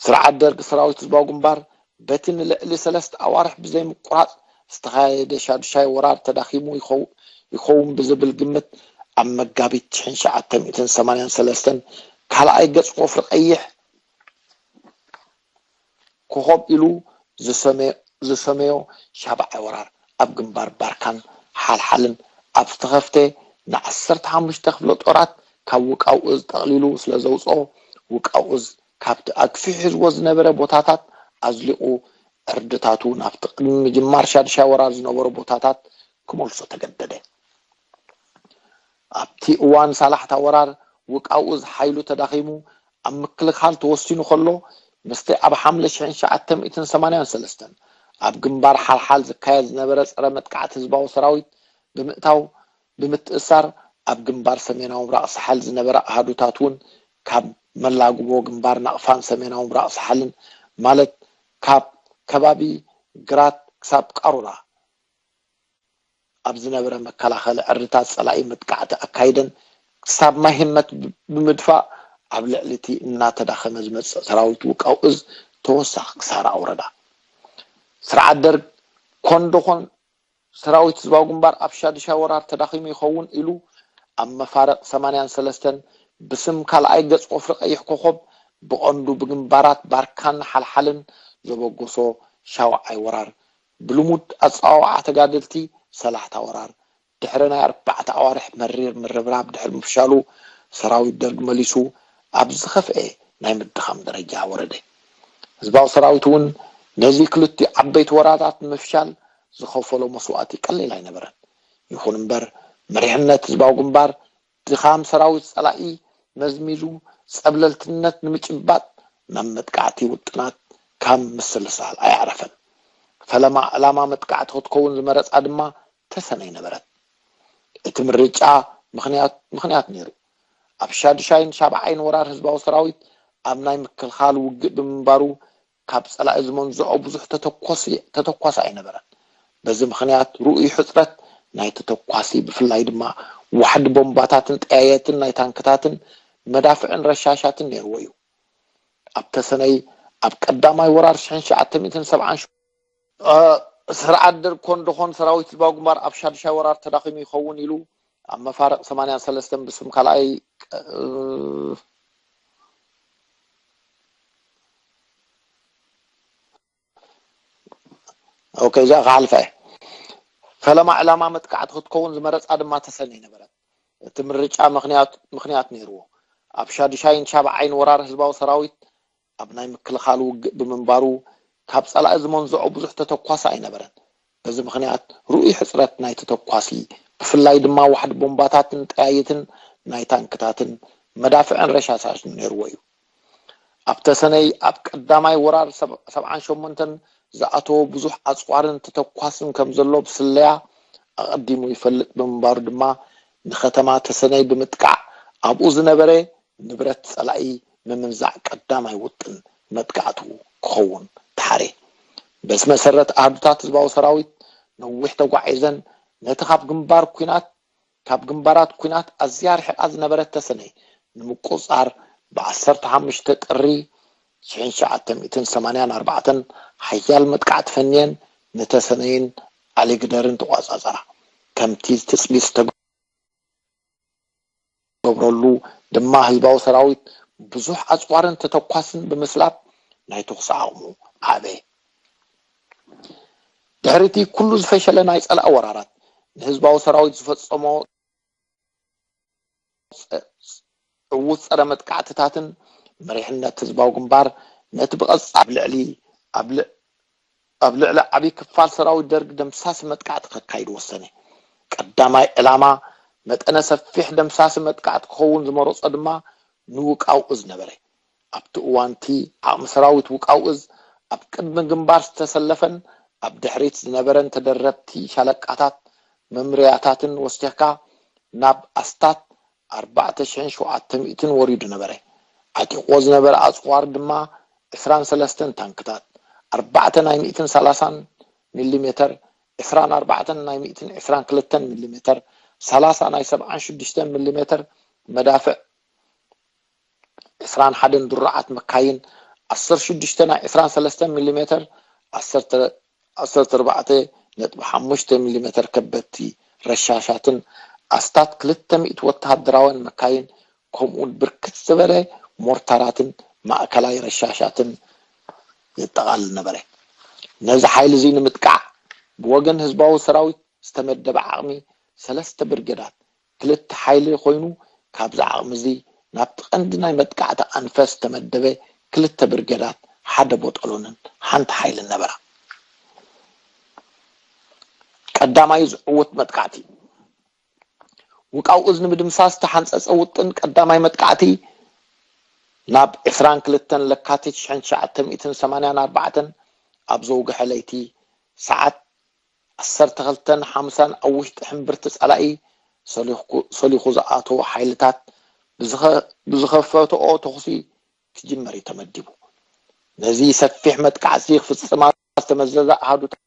ስርዓት ደርግ ሰራዊት ህዝባዊ ግንባር በቲ ንልዕሊ ሰለስተ ኣዋርሕ ብዘይ ምቁራፅ ዝተኻየደ ሻዱሻይ ወራር ተዳኺሙ ይኸውን ብዝብል ግምት ኣብ መጋቢት ሽሕን ሸዓተ ሚእትን ሰማንያን ሰለስተን ካልኣይ ገፅ ወፍሪ ቀይሕ ኮኾብ ኢሉ ዝሰመዮ ሻብዓይ ወራር ኣብ ግንባር ባርካን ሓልሓልን ኣብ ዝተኸፍተ ንዓሰርተ ሓሙሽተ ክፍለ ጦራት ካብ ውቃው እዝ ጠቕሊሉ ስለ ዘውፅኦ ውቃው እዝ ካብቲ ኣግፊሑ ሒዝዎ ዝነበረ ቦታታት ኣዝሊቑ ዕርድታቱ ናብቲ ቅድሚ ምጅማር ሻድሻይ ወራር ዝነበሩ ቦታታት ክመልሶ ተገደደ። ኣብቲ እዋን ሳላሕታ ወራር ውቃው እዝ ሓይሉ ተዳኺሙ ኣብ ምክልኻል ተወሲኑ ከሎ ምስቲ ኣብ ሓምለ ሽሕን ሸዓተ ሚእትን ሰማንያን ሰለስተን ኣብ ግንባር ሓልሓል ዝካየድ ዝነበረ ፀረ መጥቃዕቲ ህዝባዊ ሰራዊት ብምእታው ብምትእሳር ኣብ ግንባር ሰሜናዊ ምብራቕ ሳሕል ዝነበረ ኣሃዱታት እውን ካብ መላግቦ ግንባር ናቕፋን ሰሜናዊ ምብራቕ ሳሕልን ማለት ካብ ከባቢ ግራት ክሳብ ቃሩራ ኣብ ዝነበረ መከላኸሊ ዕርድታት ጸላኢ መጥቃዕቲ ኣካይደን ክሳብ ማይ ህመት ብምድፋእ ኣብ ልዕሊ እቲ እናተዳኸመ ዝመጽእ ሰራዊት ውቃው እዝ ተወሳኺ ክሳራ ኣውረዳ። ስርዓት ደርግ ኮን ዶኾን ሰራዊት ህዝባዊ ግንባር ኣብ ሻዱሻይ ወራር ተዳኺሙ ይኸውን ኢሉ ኣብ መፋርቕ ሰማንያን ሰለስተን ብስም ካልኣይ ገጽ ወፍሪ ቀይሕ ኮኾብ ብቐንዱ ብግንባራት ባርካን ሓልሓልን ዘበገሶ ሻውዓይ ወራር ብልሙድ ኣጸዋውዓ ተጋደልቲ ሰላሕታ ወራር ድሕሪ ናይ ኣርባዕተ ኣዋርሕ መሪር ምርብራብ ድሕሪ ምፍሻሉ ሰራዊት ደርግ መሊሱ ኣብ ዝኸፍኤ ናይ ምድኻም ደረጃ ወረደ። ህዝባዊ ሰራዊት እውን ነዚ ክልቲኡ ዓበይቲ ወራራት ንምፍሻል ዝኸፈሎ መስዋእቲ ቀሊል ኣይነበረን። ይኹን እምበር መሪሕነት ህዝባዊ ግንባር ድኻም ሰራዊት ጸላኢ መዝሚዙ ጸብለልትነት ንምጭባጥ ናብ መጥቃዕቲ ውጥናት ካብ ምስልሳል ኣያዕረፈን። ፈለማ ዕላማ መጥቃዕቲ ክትከውን ዝመረጻ ድማ ተሰነይ ነበረት። እቲ ምርጫ ምኽንያት ምኽንያት ነይሩ። ኣብ ሻዱሻይን ሻብዓይን ወራር ህዝባዊ ሰራዊት ኣብ ናይ ምክልኻል ውግእ ብምንባሩ ካብ ጸላኢ ዝመንዝዖ ብዙሕ ተተኮሲ ተተኳሲ ኣይነበረን። በዚ ምኽንያት ርኡይ ሕጽረት ናይ ተተኳሲ ብፍላይ ድማ ዋሕዲ ቦምባታትን ጠያየትን ናይ ታንክታትን መዳፍዕን ረሻሻትን ነይርዎ እዩ። ኣብ ተሰነይ ኣብ ቀዳማይ ወራር ሽሕን ትሽዓተ ሚእትን ሰብዓን ስርዓት ደርግ ኮን ደኾን ሰራዊት ህዝባዊ ግንባር ኣብ ሻዱሻይ ወራር ተዳኺሙ ይኸውን ኢሉ ኣብ መፋርቕ ሰማንያን ሰለስተን ብስም ካልኣይ ኦኬ እዚኣ ክሓልፋ እየ። ፈለማ ዕላማ መጥቃዕቲ ክትከውን ዝመረፃ ድማ ተሰነይ ነበረት። እቲ ምርጫ ምኽንያት ምኽንያት ነይርዎ። ኣብ ሻዱሻይን ሻብዓይን ወራር ህዝባዊ ሰራዊት ኣብ ናይ ምክልኻል ውግእ ብምንባሩ ካብ ጸላኢ ዝመንዝዖ ብዙሕ ተተኳሲ ኣይነበረን። በዚ ምኽንያት ርኡይ ሕጽረት ናይ ተተኳሲ ብፍላይ ድማ ዋሕዲ ቦምባታትን ጠያይትን ናይ ታንክታትን መዳፍዕን ረሻሻትን ነይርዎ እዩ። ኣብ ተሰነይ ኣብ ቀዳማይ ወራር ሰብዓን ሸሞንተን ዝኣተወ ብዙሕ ኣጽዋርን ተተኳስን ከም ዘሎ ብስለያ ኣቐዲሙ ይፈልጥ ብምንባሩ ድማ ንኸተማ ተሰነይ ብምጥቃዕ ኣብኡ ዝነበረ ንብረት ጸላኢ ምምንዛዕ ቀዳማይ ውጥን መጥቃዕቱ ክኸውን ተሓርየ። በዚ መሰረት ኣሃዱታት ህዝባዊ ሰራዊት ነዊሕ ተጓዒዘን ነቲ ካብ ግንባር ኲናት ካብ ግንባራት ኲናት ኣዝያ ርሒቓ ዝነበረት ተሰነይ ንምቁጽጻር ብ ዓሰርተ ሓሙሽተ ጥሪ ሽሕን ትሽዓተ ሚእትን ሰማንያን ኣርባዕተን ሓያል መጥቃዕቲ ፈንየን ንተሰነይን ዓሊግደርን ተቋጻጸራ። ከምቲ ትጽቢት ዝተገብረሉ ድማ ህዝባዊ ሰራዊት ብዙሕ ኣጽዋርን ተተኳስን ብምስላብ ናይ ተኹሲ ዓቕሙ ዓበየ። ድሕሪ እቲ ኩሉ ዝፈሸለ ናይ ጸላኢ ወራራት ንህዝባዊ ሰራዊት ዝፈጸሞ ዕዉት ጸረ መጥቃዕትታትን መሪሕነት ህዝባዊ ግንባር ነቲ ብቐጻሊ ኣብ ልዕሊ ኣብ ልዕሊ ዓብዪ ክፋል ሰራዊት ደርግ ደምሳሲ መጥቃዕቲ ከካይድ ወሰነ። ቀዳማይ ዕላማ መጠነ ሰፊሕ ደምሳሲ መጥቃዕቲ ክኸውን ዝመረጾ ድማ ንውቃው እዝ ነበረ። ኣብቲ እዋንቲ ዓቕሚ ሰራዊት ውቃው እዝ ኣብ ቅድሚ ግንባር ዝተሰለፈን ኣብ ድሕሪት ዝነበረን ተደረብቲ ሻለቃታት መምርያታትን ወሲኽካ ናብ ኣስታት ኣርባዕተ ሽሕን ሸውዓተ ሚእትን ወሪዱ ነበረ። ዓጢቕዎ ዝነበረ ኣጽዋር ድማ ዕስራን ሰለስተን ታንክታት፣ ኣርባዕተ ናይ ሚእትን ሰላሳን ሚሊ ሜተር፣ ዕስራን ኣርባዕተን ናይ ሚእትን ዕስራን ክልተን ሚሊ ሜተር፣ ሰላሳ ናይ ሰብዓን ሽዱሽተን ሚሊ ሜተር መዳፍዕ፣ ዕስራን ሓደን ድሩዓት መካይን፣ ዓሰርተ ሽዱሽተ ናይ ዕስራን ሰለስተን ሚሊ ሜተር፣ ዓሰርተ ኣርባዕተ ነጥቢ ሓሙሽተ ሚሊ ሜተር ከበድቲ ረሻሻትን ኣስታት ክልተ ሚእቲ ወተሃደራውያን መካይን ከምኡውን ብርክት ዝበለ ሞርታራትን ማእከላይ ረሻሻትን የጠቓልል ነበረ። ነዚ ሓይሊ እዚ ንምጥቃዕ ብወገን ህዝባዊ ሰራዊት ዝተመደበ ዓቕሚ ሰለስተ ብርጌዳት ክልተ ሓይሊ ኮይኑ ካብዚ ዓቕሚ እዚ ናብቲ ቀንዲ ናይ መጥቃዕቲ ኣንፈት ዝተመደበ ክልተ ብርጌዳት ሓደ ቦጠሎንን ሓንቲ ሓይልን ነበራ። ቀዳማይ ዝዕውት መጥቃዕቲ ውቃው እዝ ንምድምሳስ ዝተሓንፀፀ ውጥን ቀዳማይ መጥቃዕቲ ናብ ዕስራን ክልተን ለካቲት ሽሕን ትሽዓተ ሚእትን ሰማንያን ኣርባዕተን ኣብ ዘውግሐ ለይቲ ሰዓት ዓሰርተ ክልተን ሓምሳን ኣብ ውሽጢ ሕምብርቲ ጸላኢ ሰሊኹ ዝኣተዉ ሓይልታት ብዝኸፈትኦ ተኹሲ ክጅመር እዩ ተመዲቡ። ነዚ ሰፊሕ መጥቃዕቲ ክፍጽማ ዝተመዘዛ ኣሃዱታት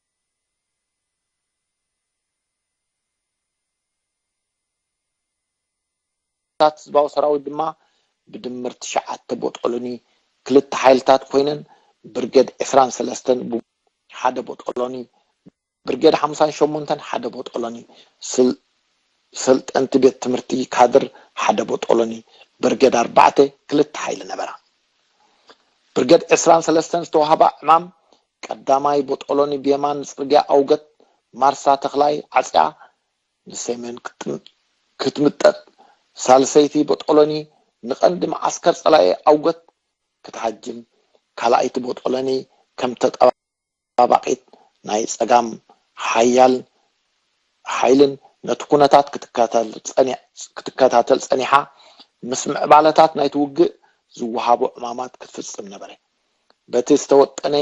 ህዝባዊ ሰራዊት ድማ ብድምር ትሽዓተ ቦጦሎኒ ክልተ ሓይልታት ኮይነን ብርጌድ ዕስራን ሰለስተን ሓደ ቦጦሎኒ ብርጌድ ሓምሳን ሸሞንተን ሓደ ቦጦሎኒ ሰልጠንቲ ቤት ትምህርቲ ካድር ሓደ ቦጦሎኒ ብርጌድ ኣርባዕተ ክልተ ሓይሊ ነበራ። ብርጌድ ዕስራን ሰለስተን ዝተዋህባ ዕማም ቀዳማይ ቦጦሎኒ ብየማን ንፅርግያ ኣውገት ማርሳ ተኽላይ ዓፅያ ንሰሜን ክትምጠጥ፣ ሳልሰይቲ ቦጦሎኒ ንቐንዲ መዓስከር ፀላኢ ኣውገት ክትሃጅም፣ ካልኣይቲ ቦጦሎኒ ከም ተጠባባቒት ናይ ፀጋም ሓያል ሓይልን ነቲ ኩነታት ክትከታተል ጸኒሓ ምስ ምዕባለታት ናይቲ ውግእ ዝወሃቦ ዕማማት ክትፍጽም ነበረ። በቲ ዝተወጠነ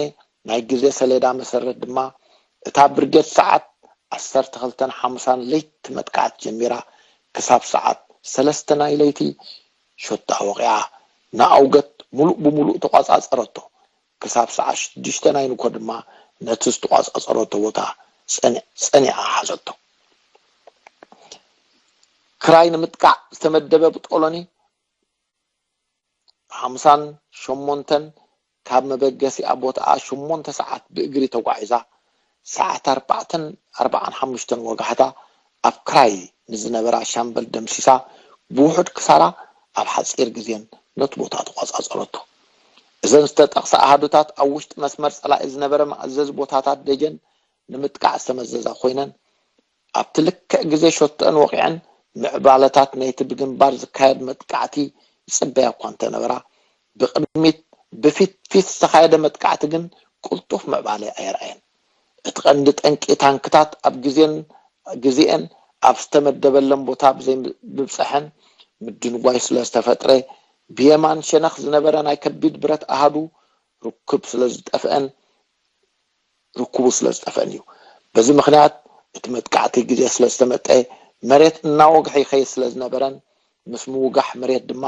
ናይ ግዜ ሰሌዳ መሰረት ድማ እታ ብርጌድ ሰዓት ዓሰርተ ክልተን ሓምሳን ለይቲ መጥቃዕቲ ጀሚራ ክሳብ ሰዓት ሰለስተ ናይ ለይቲ ሸታ ወቒዓ ንኣውገት ሙሉእ ብሙሉእ ተቋጻጸረቶ። ክሳብ ሰዓት ሽዱሽተ ናይ ንግሆ ድማ ነቲ ዝተቋጻጸረቶ ቦታ ጸኒዓ ሓዘቶ። ክራይ ንምጥቃዕ ዝተመደበ ብጦሎኒ ሓምሳን ሸሞንተን ካብ መበገሲኣ ቦታኣ ሸሞንተ ሰዓት ብእግሪ ተጓዒዛ ሰዓት ኣርባዕተን ኣርባዓን ሓሙሽተን ወጋሕታ ኣብ ክራይ ንዝነበራ ሻምበል ደምሲሳ ብውሑድ ክሳራ ኣብ ሓፂር ግዜን ነቲ ቦታ ተቋፃፀረቶ። እዘን ዝተጠቕሳ ኣሃዱታት ኣብ ውሽጢ መስመር ፀላኢ ዝነበረ መኣዘዚ ቦታታት ደጀን ንምጥቃዕ ዝተመዘዛ ኮይነን ኣብቲ ልክዕ ግዜ ሸቶአን ወቒዐን ምዕባለታት ናይቲ ብግንባር ዝካየድ መጥቃዕቲ ይፅበያ እኳ እንተነበራ ብቅድሚት ብፊት ፊት ዝተኻየደ መጥቃዕቲ ግን ቅልጡፍ ምዕባለ ኣየርኣየን። እቲ ቀንዲ ጠንቂ ታንክታት ኣብ ግዜን ግዜኤን ኣብ ዝተመደበለን ቦታ ብዘይምብፀሐን ምድንጓይ ስለዝተፈጥረ ብየማን ሸነኽ ዝነበረ ናይ ከቢድ ብረት ኣሃዱ ርኩብ ስለዝጠፍአን ርኩቡ ስለዝጠፍአን እዩ። በዚ ምኽንያት እቲ መጥቃዕቲ ግዜ ስለዝተመጠ መሬት እናወግሐ ይኸይድ ስለዝነበረን ምስ ምውጋሕ መሬት ድማ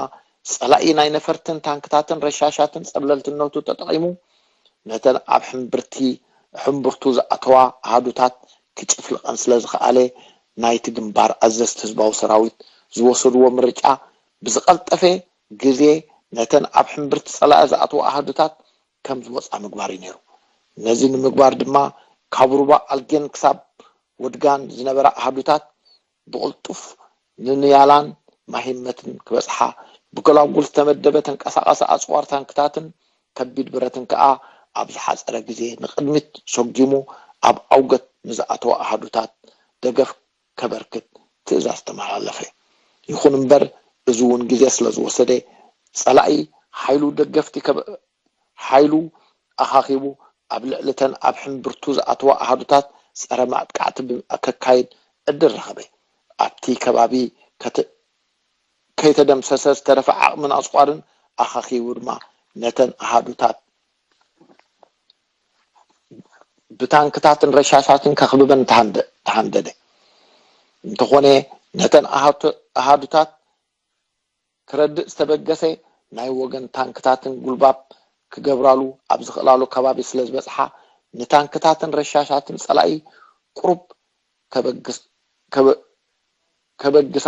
ፀላኢ ናይ ነፈርትን ታንክታትን ረሻሻትን ፀብለልትነቱ ተጠቒሙ ነተን ኣብ ሕምብርቲ ሕምብርቱ ዝኣተዋ ኣሃዱታት ክጭፍልቐን ስለዝኸኣለ ናይቲ ግንባር ኣዘዝቲ ህዝባዊ ሰራዊት ዝወሰድዎ ምርጫ ብዝቐልጠፈ ግዜ ነተን ኣብ ሕምብርቲ ፀላኢ ዝኣተዋ ኣሃዱታት ከም ዝወፃ ምግባር እዩ ነይሩ። ነዚ ንምግባር ድማ ካብ ሩባ ኣልጌን ክሳብ ወድጋን ዝነበራ ኣሃዱታት ብቕልጡፍ ንንያላን ማሂመትን ክበፅሓ ብጎላጉል ዝተመደበ ተንቀሳቐሲ ኣፅዋር ታንክታትን ከቢድ ብረትን ከዓ ኣብ ዝሓፀረ ግዜ ንቕድሚት ሰጊሙ ኣብ ኣውገት ንዝኣተወ ኣሃዱታት ደገፍ ከበርክት ትእዛዝ ተመሓላለፈ። ይኹን እምበር እዚ እውን ግዜ ስለዝወሰደ ፀላኢ ሓይሉ ደገፍቲ ሓይሉ ኣኻኺቡ ኣብ ልዕሊ እተን ኣብ ሕምብርቱ ዝኣተዋ ኣሃዱታት ፀረ ማጥቃዕቲ ከካይድ ዕድል ረኸበ። ኣብቲ ከባቢ ከይተደምሰሰ ዝተረፈ ዓቕምን ኣፅዋርን ኣኻኺቡ ድማ ነተን ኣሃዱታት ብታንክታትን ረሻሻትን ከኽብበን ተሃንደደ። እንተኾነ ነተን ኣሃዱታት ክረድእ ዝተበገሰ ናይ ወገን ታንክታትን ጉልባብ ክገብራሉ ኣብ ዝኽእላሉ ከባቢ ስለ ዝበፅሓ ንታንክታትን ረሻሻትን ፀላኢ ቁሩብ ከበግሳ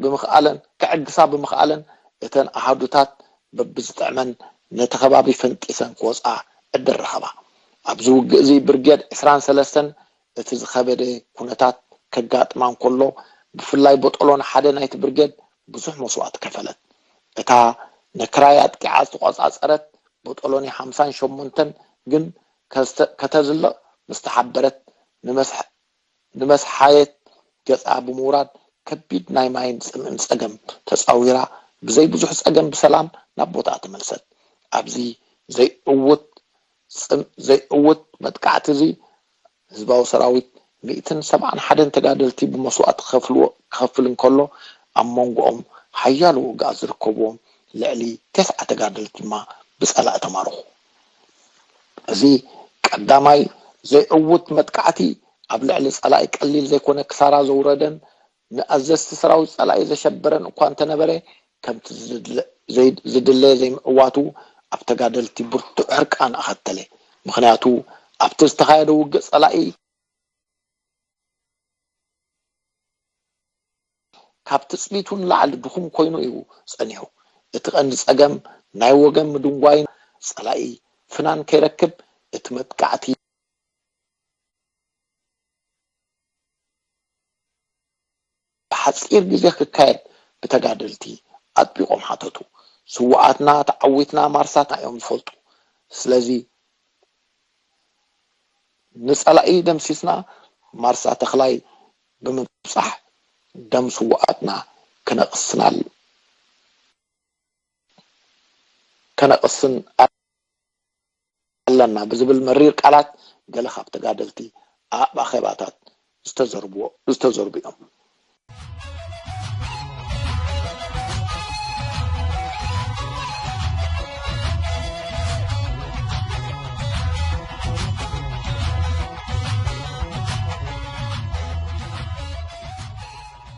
ብምኽኣለን ከዕግሳ ብምኽኣለን እተን ኣሃዱታት በብዝጥዕመን ነቲ ከባቢ ፈንጢሰን ክወፃ ዕድል ረኸባ። ኣብዚ ውግእ እዚ ብርጌድ ዕስራን ሰለስተን እቲ ዝኸበደ ኩነታት ከጋጥማ እንከሎ ብፍላይ ቦጦሎኒ ሓደ ናይቲ ብርጌድ ብዙሕ መስዋእቲ ከፈለት። እታ ነክራይ ኣጥቂዓ ዝተቖፃፀረት ቦጦሎኒ ሓምሳን ሸሞንተን ግን ከተዝልቕ ምስ ተሓበረት ንመስሓየት ገፃ ብምውራድ ከቢድ ናይ ማይን ፅምእን ፀገም ተፃዊራ ብዘይ ብዙሕ ፀገም ብሰላም ናብ ቦታኣ ተመልሰት። ኣብዚ ዘይእውት ዘይእውት መጥቃዕቲ እዚ ህዝባዊ ሰራዊት ሚእትን ሰብዓን ሓደን ተጋደልቲ ብመስዋእቲ ክኸፍል እንከሎ ኣብ መንጎኦም ሓያሎ ውግኣት ዝርከብዎም ልዕሊ ተስዓ ተጋደልቲ ድማ ብፀላኢ ተማረኹ። እዚ ቀዳማይ ዘይዕውት መጥቃዕቲ ኣብ ልዕሊ ፀላኢ ቀሊል ዘይኮነ ክሳራ ዘውረደን ንኣዘዝቲ ሰራዊት ፀላኢ ዘሸበረን እኳ እንተነበረ ከምቲ ዝድለ ዘይምዕዋቱ ኣብ ተጋደልቲ ብርቱዕ ሕርቃን ኣኸተለ። ምኽንያቱ ኣብቲ ዝተኻየደ ውግእ ፀላኢ ካብ ትፅቢቱ ንላዕሊ ድኹም ኮይኑ እዩ ፀኒሑ። እቲ ቀንዲ ፀገም ናይ ወገን ምድንጓይን ፀላኢ ፍናን ከይረክብ እቲ መጥቃዕቲ ብሓፂር ግዜ ክካየድ ብተጋደልቲ ኣጥቢቖም ሓተቱ። ስውኣትና ተዓዊትና ማርሳትና እዮም ዝፈልጡ። ስለዚ ንፀላኢ ደምሲስና ማርሳ ተኽላይ ብምብፃሕ ደም ስውኣትና ክነቕስናል ከነቕስን ኣለና ብዝብል መሪር ቃላት ገለ ካብ ተጋደልቲ ኣብ ኣኼባታት ዝተዘርብዎ ዝተዘርቡ እዮም።